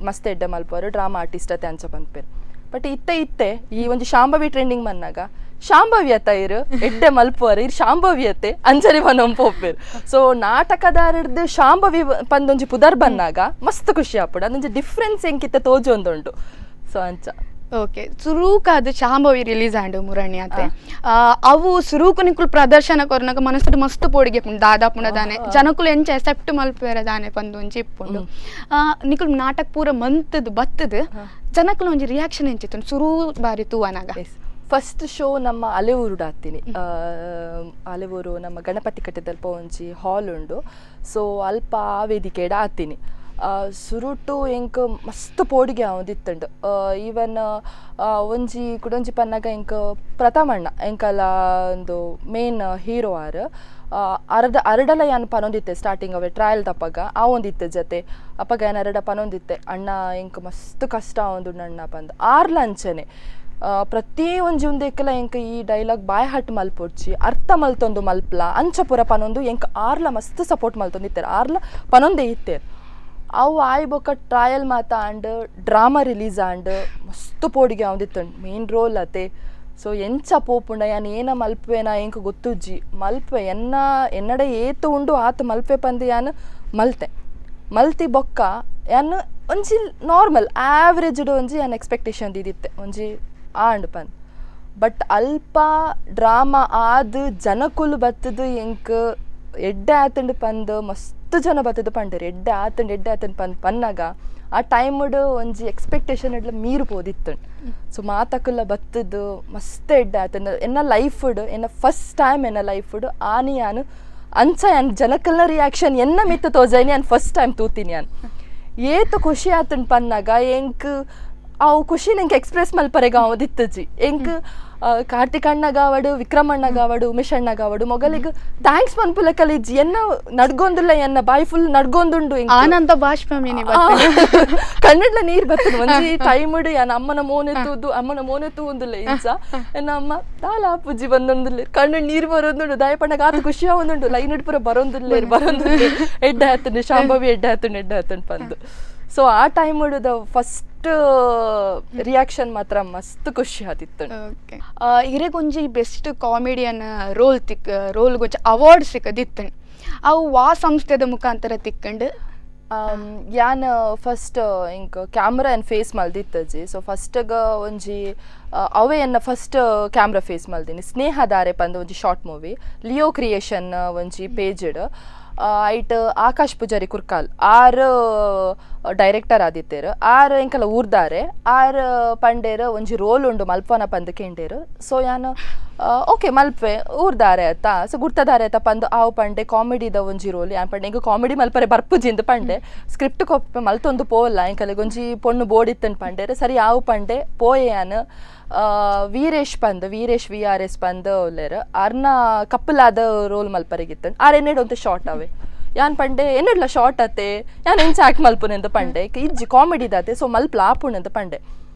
ಮಸ್ತ್ ಎಡ್ಡೆ ಮಲ್ಪುವರು ಡ್ರಾಮಾ ಆರ್ಟಿಸ್ಟ್ ಅತೆ ಅಂಚ ಪನ್ಪೇರ್. ಬಟ್ ಇತ್ತೆ ಇತ್ತೆ ಈ ಒಂಜಿ ಶಾಂಭವಿ ಟ್ರೆಂಡಿಂಗ್ ಬನ್ನಾಗ ಶಾಂಭವಿ ಅತ್ತ ಇರು ಎಡ್ಡೆ ಮಲ್ಪುವರು ಇರು ಶಾಂಭವಿ ಅತ್ತೆ ಅಂಚನೆ ಪನೊಂದು ಪೋಪೇರ್. ಸೊ ನಾಟಕದಾರರ್ದು ಶಾಂಭವಿ ಪಂದೊಂಜಿ ಪುದರ್ ಬನ್ನಾಗ ಮಸ್ತ್ ಖುಷಿ ಆಪುಂಡು. ಅದೊಂಜಿ ಡಿಫ್ರೆನ್ಸ್ ಎಂಕಿತ್ತ ತೋಜೊಂದುಂಡು. ಸೊ ಅಂಚ.
ಓಕೆ, ಸುರೂಕಾದ ಶಾಂಭವಿ ರಿಲೀಸ್ ಆಂಡು ಮುರಣಿ ಅತೆ ಅವು ಸುರೂಕು ನಿಕುಲ್ ಪ್ರದರ್ಶನ ಕೊರ್ನಾಗ ಮನಸ್ಸು ಮಸ್ತ್ ಪೋಡಿಗೆ ಪುಂಡು ದಾದಾ ಪುಂಡ ದಾನೆ ಜನಕುಲು ಎಂಚ ಎಸೆಪ್ಟ್ ಮಲ್ಪುವೆರ ದಾನೆ ಪಂದು ಒಂಜಿ ಇಪ್ಪುಂಡು. ನಿಕುಲ್ ನಾಟಕ ಪೂರ ಮಂತದ್ ಬತ್ತದ್ ಜನಕುಲು ಒಂಜಿ ರಿಯಾಕ್ಷನ್ ಎಂಚಿತ್ತು ಸುರು ಬಾರಿ ತೂವನಾಗ?
ಫಸ್ಟ್ ಶೋ ನಮ್ಮ ಅಲೆವೂರು ಆತೀನಿ. ಅಲೆವೂರು ನಮ್ಮ ಗಣಪತಿ ಕಟ್ಟೆದಲ್ಪ ಒಂಜಿ ಹಾಲ್ ಉಂಡು. ಸೊ ಅಲ್ಪ ಆ ವೇದಿಕೆಡ್ ಆತೀನಿ. ಸುರುಟು ಎಂಕ್ ಮಸ್ತ್ ಪೋಡಿಗೆ ಆವೊಂದಿತ್ತುಂಡು. ಈವನ್ ಒಂಜಿ ಕುಡೊಂಜಿ ಪನ್ನಗ ಎಂಕ್ ಪ್ರಥಮಣ್ಣ ಎಂಕಲ ಒಂದು ಮೇನ್ ಹೀರೋ ಆರ್ ಅರ್ಧ ಅರಡಲ ಯಾನ್ ಪನೊಂದಿತ್ತೆ ಸ್ಟಾರ್ಟಿಂಗ್ ಅವೆ ಟ್ರಯಲ್ ತಪ್ಪಗ ಆವೊಂದಿತ್ತೆ ಜೊತೆ ಅಪ್ಪಗ ಯಾನ್ ಅರಡ ಪನೊಂದಿತ್ತೆ ಅಣ್ಣ ಎಂಕ್ ಮಸ್ತ್ ಕಷ್ಟ ಆವೊಂದುಂಡು ಅಣ್ಣ ಪಂದ್ ಆರ್ಲ ಅಂಚನೆ ಪ್ರತಿ ಒಂಜಿ ಉಂದೆಕ್ಕಲ ಎಂಕ್ ಈ ಡೈಲಾಗ್ ಬಾಯ್ ಹಟ್ ಮಲ್ಪೊಡ್ಚಿ ಅರ್ಥ ಮಲ್ತೊಂದು ಮಲ್ಪ್ಲ ಅಂಚ ಪೂರ ಪನೊಂದು ಎಂಕ್ ಆರ್ಲ ಮಸ್ತ್ ಸಪೋರ್ಟ್ ಮಲ್ತೊಂದಿತ್ತೆರ್ ಆರ್ಲ ಪನೊಂದೇ ಇತ್ತೆರ್. ಅವು ಆಯ್ ಬೊಕ್ಕ ಟ್ರಯಲ್ ಮಾತ and drama release and ಮಸ್ತ್ ಪೋಡಿಗೆ ಆವೊಂದಿತ್ತುಂಡು ಮೇನ್ ರೋಲ್ ಅತೆ. ಸೊ ಎಂಚ ಪೋಪುಂಡ ಯಾನ್ ಏನ ಮಲ್ಪುವೆನ ಎಂಕ್ ಗೊತ್ತುಜ್ಜಿ ಮಲ್ಪುವೆ ಎನ್ನ ಎನ್ನಡ ಏತು ಉಂಡು ಆತ್ ಮಲ್ಪೆ ಪಂದ್ ಯಾನ್ ಮಲ್ತೆ ಮಲ್ತಿ ಬೊಕ್ಕ ಯಾನ್ ಒಂಜಿ ನಾರ್ಮಲ್ ಆವ್ರೇಜ್ಡ್ ಒಂಜಿ ಯಾನ್ ಎಕ್ಸ್ಪೆಕ್ಟೇಷನ್ ದೀದಿತ್ತೆ ಒಂಜಿ ಆಂಡ್ ಪಂದ್. ಬಟ್ ಅಲ್ಪ ಡ್ರಾಮಾ ಆದ್ ಜನಕುಲು ಬತ್ತದು ಎಂಕ್ ಎಡ್ಡೆ ಆತುಂಡು ಪಂದ್ ಮಸ್ತ್ ಜನ ಬತ್ತದು ಪಂಡೆರ್ ಎಡ್ಡೆ ಆತುಂಡು ಎಡ್ಡೆ ಆತುಂಡು ಪಂದ್ ಪನ್ನಾಗ ಆ ಟೈಮ್ಡ್ ಒಂಜಿ ಎಕ್ಸ್ಪೆಕ್ಟೇಷನ್ ಎಡ್ಲ ಮೀರು ಪೋದಿತ್ತುಂಡು. ಸೊ ಮಾತಕುಲ್ಲ ಬತ್ತದು ಮಸ್ತ್ ಎಡ್ಡೆ ಆತುಂಡು ಎನ್ನ ಲೈಫ್ಡ್ ಎನ್ನ ಫಸ್ಟ್ ಟೈಮ್ ಎನ್ನ ಲೈಫ್ಡ್ ಆನಿ ಯಾನ್ ಅಂಚ ಯಾನ್ ಜನಕಲ್ನ ರಿಯಾಕ್ಷನ್ ಎನ್ನ ಮಿತ್ತ ತೋಜಾಯಿನಿ ಯಾನ್ ಫಸ್ಟ್ ಟೈಮ್ ತೂತೀನಿ. ಯಾನ್ ಏತ್ ಖುಷಿ ಆತುಂಡು ಪನ್ನಾಗ ಎಂಕ್ ಅವು ಖುಷಿನ ಎಂಕ್ ಎಕ್ಸ್ಪ್ರೆಸ್ ಮಲ್ಪರೆಗ್ ಆವೊಂದಿತ್ತುಜಿ. ಎಂಕ್ ಕಾರ್ತಿಕ್ ಅಣ್ಣಗಾವಡು ವಿಕ್ರಮ್ ಅಣ್ಣಗಾವಡು ಉಮೇಶ್ ಅಣ್ಣಗಾವಡು ಮೊಗಲಿಗ್ thanks ಪನ್ಪುಲೆಕಲ ಇಜ್ಜಿ ಎನ್ನ ನಡ್ಗೊಂದುಲ್ಲ ಎನ್ನ ಬಾಯಿ ಫುಲ್ ನಡ್ಗೊಂದುಂಡು
ಆನಂದ ಬಾಷ್ಪ ಮಿನಿ
ಕಣ್ಣಡ್ಲ ನೀರ್ ಬರ್ತದೆ ಒಂಜಿ ಟೈಮ್ ಯಾನ್ ಅಮ್ಮನ ಮೋನೆ ತೂದು ಅಮ್ಮನ ಮೋನೆ ತೂಂದುಲ್ಲ ಇಂಚ ಎನ್ನ ಅಮ್ಮ ದಾಲ ಪುಜ್ಜಿ ಬಂದೊಂದುಲ್ಲೆ ಕಣ್ಣು ನೀರ್ ಬರೋದುಂಡು ದಾಯಪಣ್ಣಗ ಆತ ಖುಷಿ ಆವೊಂದುಂಡು ಲೈನ್ ಪೂರ ಬರೋಂದುಲ್ಲೇರ್ ಬರೋಂದುಲ್ಲೆ ಎಡ್ಡೆ ಆತುಂಡು ಶಾಂಭವಿ ಎಡ್ಡೆ ಆತುಂಡು ಎಡ್ಡೆ ಆತುಂಡು ಪಂದು. So ಆ time the first reaction ಮಾತ್ರ ಮಸ್ತ್ ಖುಷಿ ಆತಿತ್ತು.
ಓಕೆ, ಇರೆಗೊಂಜಿ best comedian roll ತಿಕ್ ರೋಲ್ ಗೊಂಚಿ ಅವಾರ್ಡ್ ಸಿಕ್ಕದಿತ್ತು, ಅವು ವಾ ಸಂಸ್ಥೆದ ಮುಖಾಂತರ ತಿಕ್ಕಂಡು?
ಯಾನ್ ಫಸ್ಟ್ ಇಂಕ್ ಕ್ಯಾಮ್ರಾ ಏನ್ ಫೇಸ್ ಮಲ್ದಿತ್ತಜಿ. ಸೊ ಫಸ್ಟ್ಗ ಒಂಜಿ ಅವೇ ಎನ್ನ first camera face ಮಲ್ದಿನಿ, ಸ್ನೇಹದಾರೆ ಪಂದ್ ಒಂಜಿ short movie, Leo creation ಒಂಜಿ ಪೇಜ್ಡ್. ಐಟ್ ಆಕಾಶ್ ಪೂಜಾರಿ ಕುರ್ಕಾಲ್ ಆರ್ ಡೈರೆಕ್ಟರ್ ಆದಿತ್ತೇರು. ಆರ್ ಎಂಕಲ ಊರ್ದಾರೆ. ಆರ್ ಪಂಡೇರ್ ಒಂಜಿ ರೋಲ್ ಉಂಡು, ಮಲ್ಪನ ಪಂದ್ ಕೇಂಡೇರು. ಸೊ ಯಾನ್ ಓಕೆ ಮಲ್ಪೆ, ಊರ್ದಾರೆ ಆತ, ಸೊ ಗುರ್ತದಾರೆ ಆತ ಪಂದ್ ಆವು ಪಂಡೆ. ಕಾಮಿಡಿದ ಒಂಜಿ ರೋಲ್. ಯಾನ್ ಪಂಡೆ ಎಂಕ್ ಕಾಮಿಡಿ ಮಲ್ಪರೆ ಬರ್ಪುಜಿಂದ್ ಪಂಡೆ. ಸ್ಕ್ರಿಪ್ಟ್ ಕೊಪ್ಪೆ ಮಲ್ತೊಂದು ಪೋವಲ್ಲ, ಎಂಕಲೆಗ್ ಒಂಜಿ ಪೊಣ್ಣು ಬೋಡಿತ್ತನ್ ಪಂಡೇರು. ಸರಿ ಆವು ಪಂಡೆ, ಪೋಯೆ ಯಾನ್. ವೀರೇಶ್ ಪಂದ್, ವೀರೇಶ್ we are S ಪಂದ್ ಉಲ್ಲೇರ್, ಅರ್ನ ಕಪ್ಪಲಾದ ರೋಲ್ ಮಲ್ಪರೆಗಿತ್ತು. ಆರ್ ಎನ್ನೆಡ್ ಒಂತೆ ಶಾರ್ಟ್ ಅವೆ. ಯಾನ್ ಪಂಡೆ ಎನ್ನೆಡ್ಲ ಶಾರ್ಟ್ ಅತ್ತೆ, ಯಾನ್ ಎಂಚ ಆಕ್ಟ್ ಮಲ್ಪುನೆ ಅಂತ ಪಂಡೆ. ಇಜ್ಜಿ, ಕಾಮಿಡಿ ದಾತೆ, ಸೊ ಮಲ್ಪ್ಲ ಆಪುಂಡು ಅಂತ ಪಂಡೆ.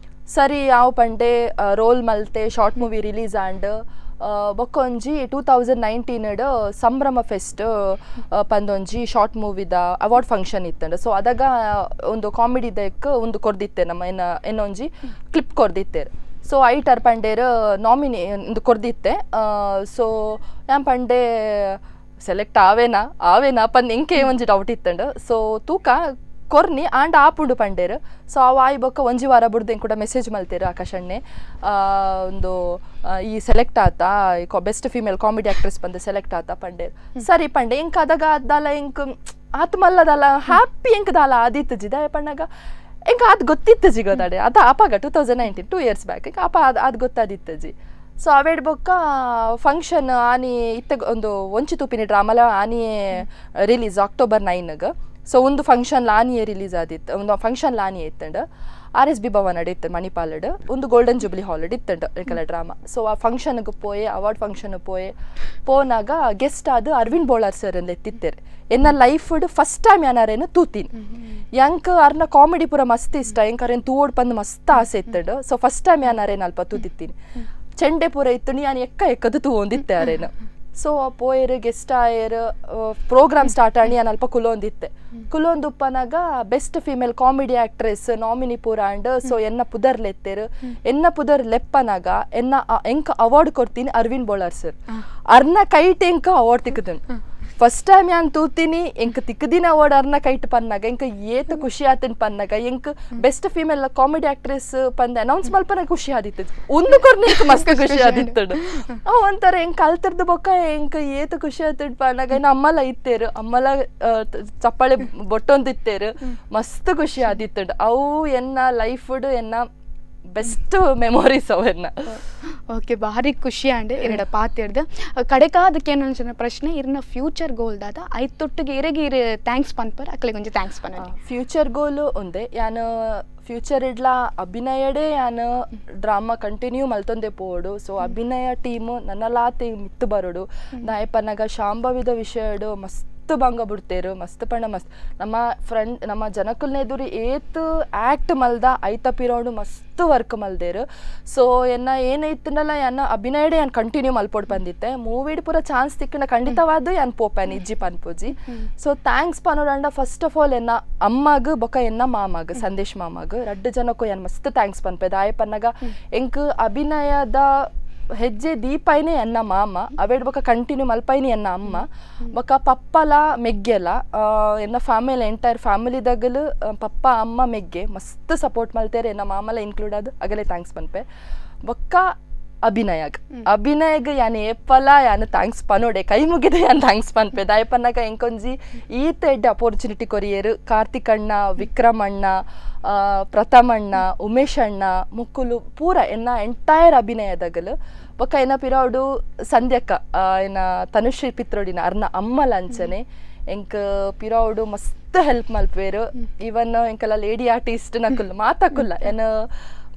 ಸರಿ ಆವು ಪಂಡೆ, ರೋಲ್ ಮಲ್ತೆ. Short movie release and ಬೊಕ್ಕೊಂಜಿ 2019 ಸಂಭ್ರಮ ಫೆಸ್ಟ್ ಪಂದೊಂಜಿ ಶಾರ್ಟ್ ಮೂವಿದ ಅವಾರ್ಡ್ ಫಂಕ್ಷನ್ ಇತ್ತಂಡ. ಸೊ ಅದಾಗ ಒಂದು ಕಾಮಿಡಿ ದೆಕ್ ಒಂದು ಕೊರ್ದಿತ್ತೆ, ನಮ್ಮ ಎನ್ನ ಎನ್ನೊಂಜಿ ಕ್ಲಿಪ್ ಕೊರ್ದಿತ್ತೇರು. ಸೊ ಐಟರ್ ಪಂಡೇರ್ ನಾಮಿನಿ ಒಂದು ಕೊರ್ದಿತ್ತೆ. ಸೊ ಯಾನ್ ಪಂಡೆ ಸೆಲೆಕ್ಟ್ ಆವೇನಾ ಆವೇನಾ ಪಂದ್ ಎಂಕೆ ಒಂಜಿ ಡೌಟ್ ಇತ್ತಂಡು. ಸೊ ತೂಕ ಕೊರ್ನಿ ಆಂಡ ಆಪುಂಡು ಪಂಡೇರು. ಸೊ ಅವು ಆಯಿ ಬೊಕ್ಕ ಒಂಜಿ ವಾರ ಬುಡ್ದು ಕೂಡ ಮೆಸೇಜ್ ಮಲ್ತೇರು ಆಕಾಶಣ್ಣೆ, ಒಂದು ಈ ಸೆಲೆಕ್ಟ್ ಆತ, best female comedy actress ಬಂದು ಸೆಲೆಕ್ಟ್ ಆತ ಪಂಡೇರ್. ಸರಿ ಪಂಡೆ. ಎಂಕ್ ಅದಾಗ ಅದ್ದಾಲ ಎಂಕ್ ಆತ್ ಮಲ್ಲದಲ್ಲ ಹ್ಯಾಪಿ ಎಂಕ್ ದಾಲ ಆದಿತ್ತು ಜಿದಾಯ ಪಣ್ಣಾಗ ಎಂಕ್ ಅದು ಗೊತ್ತಿತ್ತು ಜಿ ಗೊತ್ತಾಡೆ ಅದ ಅಪಾಗ 2019, 2 ಇಯರ್ಸ್ ಬ್ಯಾಕ್. ಎಂಕ್ ಅಪ ಅದು ಅದು ಗೊತ್ತಾದಿತ್ತಜಿ. ಸೊ ಅವೇಡ್ ಬೊಕ್ಕ ಫಂಕ್ಷನ್ ಆನಿ ಇತ್ತ ಒಂದು ಒಂಚಿ ತೂಪಿನಿ ಡ್ರಾಮಲ ಆನಿಯೇ ರಿಲೀಸ್ ಅಕ್ಟೋಬರ್ 9ಗ್. ಸೊ ಒಂದು ಫಂಕ್ಷನ್ ಲಾನಿಯೇ ರಿಲೀಸ್ ಆದಿತ್ತು, ಒಂದು ಫಂಕ್ಷನ್ ಲಾನಿಯೇ ಇತ್ತಂಡು. R S B ಭವನ ಇತ್ತು ಮಣಿಪಾಲಡ್, ಒಂದು ಗೋಲ್ಡನ್ ಜುಬ್ಲಿ ಹಾಲ್ ಇತ್ತಂಡು ಎಂಕಲ ಡ್ರಾಮಾ. ಸೊ ಆ ಫಂಕ್ಷನ್ಗೆ ಪೋಯೆ, ಅವಾರ್ಡ್ ಫಂಕ್ಷನ್ ಪೋಯೆ. ಪೋನಾಗ ಗೆಸ್ಟ್ ಆದ ಅರವಿಂದ್ ಬೋಳಾರ್ ಸರ್ ಎತ್ತಿತ್ತೇರು. ಎನ್ನ life first time ಯಾನಾರೇನು ತೂತೀನಿ. ಎಂಕ್ ಅರ್ನ ಕಾಮಿಡಿ ಪೂರ ಮಸ್ತ್ ಇಷ್ಟ. ಎಂಕ್ ಅರೇನು ತೂವೋಡ್ ಪಂದ್ ಮಸ್ತ್ ಆಸೆ ಇತ್ತಂಡು. So first time ಯಾನಾರೇನು ಅಲ್ಪ ತೂತಿತ್ತೀನಿ. ಚೆಂಡೆ ಪೂರ ಇತ್ತು, ಯಾನ್ ಎಕ್ಕ ಎಕ್ಕದು ತೂವೊಂದಿತ್ತೆ ಅರೇನು. ಸೊ ಪೋಯೆರ್, ಗೆಸ್ಟ್ ಆಯೆರ್, ಪ್ರೋಗ್ರಾಮ್ ಸ್ಟಾರ್ಟ್ ಆಣಿ ಯಾನ್ ಅಲ್ಪ ಕುಲೊಂದಿತ್ತೆ. ಕುಲೊಂದುಪ್ಪನಾಗ best female comedy actress nominee ಪೂರ ಅಂಡ್. ಸೊ ಎನ್ನ ಪುದರ್ ಲೆತ್ತೇರು. ಎನ್ನ ಪುದರ್ ಲೆಪ್ಪನಾಗ ಎನ್ನ ಎಂಕ್ ಅವಾರ್ಡ್ ಕೊಡ್ತೀನಿ ಅರವಿಂದ್ ಬೋಳಾರ್ ಸರ್. ಅರ್ನ ಕೈಟ್ ಎಂಕ್ ಅವಾರ್ಡ್ ತಿಕ್ಕುದನ್ ಫಸ್ಟ್ ಟೈಮ್ ಯಾನ್ ತೂತೀನಿ. ಎಂಕ್ ತಿಕ್ಕದಿನ ಅವಾರ್ಡ್ ಅರ್ನ ಕೈಟ್ ಪನ್ನಾಗ ಎಂಕ್ ಏತ್ ಖುಷಿ ಆತನ್ ಪನ್ನಾಗ, ಎಂಕ್ best female comedy actress ಪಂದ್ ಅನೌನ್ಸ್ ಮಲ್ಪನ ಖುಷಿ ಆದಿತ್ತು. ಒಂದು ಕೊರ್ನ ಎಂಕ್ ಮಸ್ತ್ ಖುಷಿ ಆದಿತ್ತು. ಅವ್ ಒಂಥರ ಎಂಕ್ ಕಲ್ತಿರ್ದು ಬೊಕ್ಕ ಎಂಕ್ ಏತ್ ಖುಷಿ ಆತಡ್ ಪನ್ನಾಗ, ಇನ್ನು ಅಮ್ಮಲ ಇತ್ತೇರು, ಅಮ್ಮಲ ಚಪ್ಪಾಳೆ ಬೊಟ್ಟೊಂದಿತ್ತೇರು. ಮಸ್ತ್ ಖುಷಿ ಆದಿತ್ತು. ಅವು ಎನ್ನ ಲೈಫ್ ಎನ್ನ ಬೆಸ್ಟ್ ಮೆಮೊರೀಸ್ ಅವೆನ್ನ.
ಓಕೆ, ಭಾರಿ ಖುಷಿ ಆಂಡ್ ಇರಡ ಪಾತಿರ್ದು. ಕಡೆಕಾದಕ್ಕೆ ಏನು ಅನ್ಸಿನ ಪ್ರಶ್ನೆ, ಇರ್ನ ಫ್ಯೂಚರ್ ಗೋಲ್ ದಾದ? ಐತೊಟ್ಟಿಗೆ ಇರೆಗೆ ಇರು thanks ಪನ್ಪರ್ ಅಕ್ಲೆಗ್ ಒಂಜಿ thanks ಪನಲಿ.
ಫ್ಯೂಚರ್ ಗೋಲ್ ಒಂದೆ, ಯಾನ್ ಫ್ಯೂಚರ್ ಇಡ್ಲ ಅಭಿನಯಡೇ ಯಾನ್ ಡ್ರಾಮಾ ಕಂಟಿನ್ಯೂ ಮಲ್ತೊಂದೆ ಪೋಡು. ಸೊ ಅಭಿನಯ ಟೀಮ್ ನನ್ನಲಾತೆ ಮಿತ್ತು ಬರೋಡು. ದಾಯೆ ಪನ್ನಗ ಶಾಂಭವಿದ ವಿಷಯಡು ಮಸ್ತ್ ಬಂಗ ಬಿಡ್ತೇರು. ಮಸ್ತ್ ಪಂಡ ಮಸ್ತ್. ನಮ್ಮ ಫ್ರೆಂಡ್, ನಮ್ಮ ಜನಕುಲ್ನ ಎದುರು ಏತ್ ಆ್ಯಕ್ಟ್ ಮಲ್ದ, ಐತ ಪಿರೋಡು ಮಸ್ತ್ ವರ್ಕ್ ಮಲ್ದೇರು. ಸೊ ಎನ್ನ ಏನೈತನಲ್ಲ, ಎನ್ನ ಅಭಿನಯಡೆ ಯಾನ್ ಕಂಟಿನ್ಯೂ ಮಲ್ಪೊಡು ಬಂದಿತ್ತೆ. ಮೂವಿಡ್ ಪೂರ ಚಾನ್ಸ್ ತಿಕ್ಕಂಡ ಖಂಡಿತವಾದ ಯಾನ್ ಪೋಪ್ಯಾನ್, ಇಜ್ಜಿ ಪನ್ಪುಜಿ. ಸೊ thanks ಪನೋಡಂಡ first of all ಎನ್ನ ಅಮ್ಮಗ್ ಬೊಕ ಎನ್ನ ಮಾಮಗ್, ಸಂದೇಶ್ ಮಾಮಗ್, ರಡ್ಡ್ ಜನಕ್ಕೂ ಯಾನ್ ಮಸ್ತ್ thanks ಪನ್ಪೆ. ದಾಯೆ ಪನ್ನಗ ಎಂಕ್ ಅಭಿನಯದ ಹೆಜ್ಜೆ ದೀಪೈನೆ ಎನ್ನ ಮಾಮ. ಅವೇಡ್ ಬೊಕ ಕಂಟಿನ್ಯೂ ಮಲ್ಪೈನಿ ಎನ್ನ ಅಮ್ಮ ಬೊಕ ಪಪ್ಪಲ ಮೆಗ್ಗೆಲ. ಎನ್ನ ಫ್ಯಾಮಿಲಿ, ಎಂಟೈರ್ ಫ್ಯಾಮಿಲಿದಾಗಲು ಪಪ್ಪ, ಅಮ್ಮ, ಮೆಗ್ಗೆ ಮಸ್ತ್ ಸಪೋರ್ಟ್ ಮಲ್ತೇರೆ. ಎನ್ನ ಮಾಮಲ ಇನ್ಕ್ಲೂಡ್ ಅದು ಅಗಲೇ thanks ಪನ್ಪೆ. ಬೊಕ್ಕ ಅಭಿನಯಗ್, ಅಭಿನಯಗ್ ಯಾನ್ ಏಪಲ ಯಾನ್ thanks ಪನೋಡೆ, ಕೈ ಮುಗಿದ ಯಾನ್ thanks ಪನ್ಪೆ. ದಾಯೆ ಪನ್ನಗ ಎಂಕೊಂಜಿ ಈತ ಎಡ್ಡೆ ಅಪೋರ್ಚುನಿಟಿ ಕೊರಿಯೇರು. ಕಾರ್ತಿಕ್ ಅಣ್ಣ, ವಿಕ್ರಮ್ ಅಣ್ಣ, ಪ್ರಥಮ್ ಅಣ್ಣ, ಉಮೇಶ್ ಅಣ್ಣ, ಮುಕ್ಕುಲು ಪೂರ ಎನ್ನ ಎಂಟೈರ್ ಅಭಿನಯದಗಲು. ಬೊಕ್ಕ ಎನ್ನ ಪಿರೌಡು ಸಂಧ್ಯಕ್ಕ, ಎನ್ನ ತನುಶ್ರೀ ಪಿತ್ರೋಡಿನ ಅರ್ನ ಅಮ್ಮಲ ಅಂಚನೆ ಎಂಕ್ ಪಿರೌಡು ಮಸ್ತ್ ಹೆಲ್ಪ್ ಮಲ್ಪೇರು. ಈವನ್ ಎಂಕಲ ಲೇಡಿ ಆರ್ಟಿಸ್ಟ್ ನಕುಲ್ ಮಾತಕುಲ್ಲ ಎನ್ನ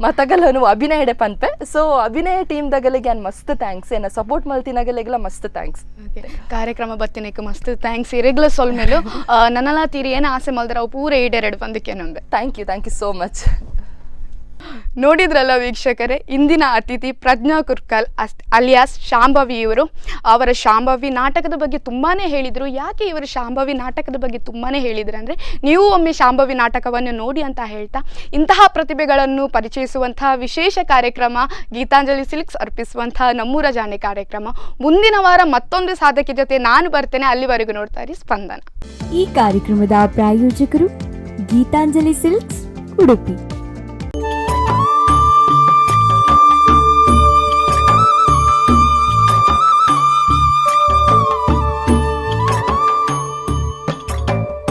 ಮಾತಗಲನು ಅಭಿನಯಡೆ ಪನ್ಪೆ. ಸೊ ಅಭಿನಯ ಟೀಮ್ ದಗಲಿಗೆ ಯಾನ್ ಮಸ್ತ್ thanks. ಎನ್ನ ಸಪೋರ್ಟ್ ಮಲ್ತಿನಗಲಿಗೆಲ್ಲ ಮಸ್ತ್ thanks.
Okay, ಕಾರ್ಯಕ್ರಮ ಬತ್ತಿನಕ್ಕೆ ಮಸ್ತ್ thanks ಇರೆಗ್ಲ ಸೊಲ್ಮೆಲು. ನನ್ನಲ ತೀರಿ ಏನು ಆಸೆ ಮಲ್ದರ ಅವು ಪೂರ ಈಡೇರಡು ಬಂದಕ್ಕೆ ನಂಬೆ.
Thank you, thank you so much.
ನೋಡಿದ್ರಲ್ಲ ವೀಕ್ಷಕರೇ, ಇಂದಿನ ಅತಿಥಿ ಪ್ರಜ್ಞಾ ಕುರ್ಕಲ್ ಅಲಿಯಾಸ್ ಶಾಂಭವಿ. ಇವರು ಅವರ ಶಾಂಭವಿ ನಾಟಕದ ಬಗ್ಗೆ ತುಂಬಾ ಹೇಳಿದರು. ಯಾಕೆ ಇವರು ಶಾಂಭವಿ ನಾಟಕದ ಬಗ್ಗೆ ತುಂಬಾ ಹೇಳಿದರು ಅಂದರೆ, ನೀವು ಒಮ್ಮೆ ಶಾಂಭವಿ ನಾಟಕವನ್ನು ನೋಡಿ ಅಂತ ಹೇಳ್ತಾ, ಇಂತಹ ಪ್ರತಿಭೆಗಳನ್ನು ಪರಿಚಯಿಸುವಂತಹ ವಿಶೇಷ ಕಾರ್ಯಕ್ರಮ ಗೀತಾಂಜಲಿ ಸಿಲ್ಕ್ಸ್ ಅರ್ಪಿಸುವಂತಹ ನಮ್ಮೂರ ಜಾಣೆ ಕಾರ್ಯಕ್ರಮ. ಮುಂದಿನ ವಾರ ಮತ್ತೊಂದು ಸಾಧಕಿ ಜೊತೆ ನಾನು ಬರ್ತೇನೆ. ಅಲ್ಲಿವರೆಗೂ ನೋಡ್ತಾ ಇರಿ ಸ್ಪಂದನ.
ಈ ಕಾರ್ಯಕ್ರಮದ ಪ್ರಾಯೋಜಕರು ಗೀತಾಂಜಲಿ ಸಿಲ್ಕ್ಸ್, ಉಡುಪಿ.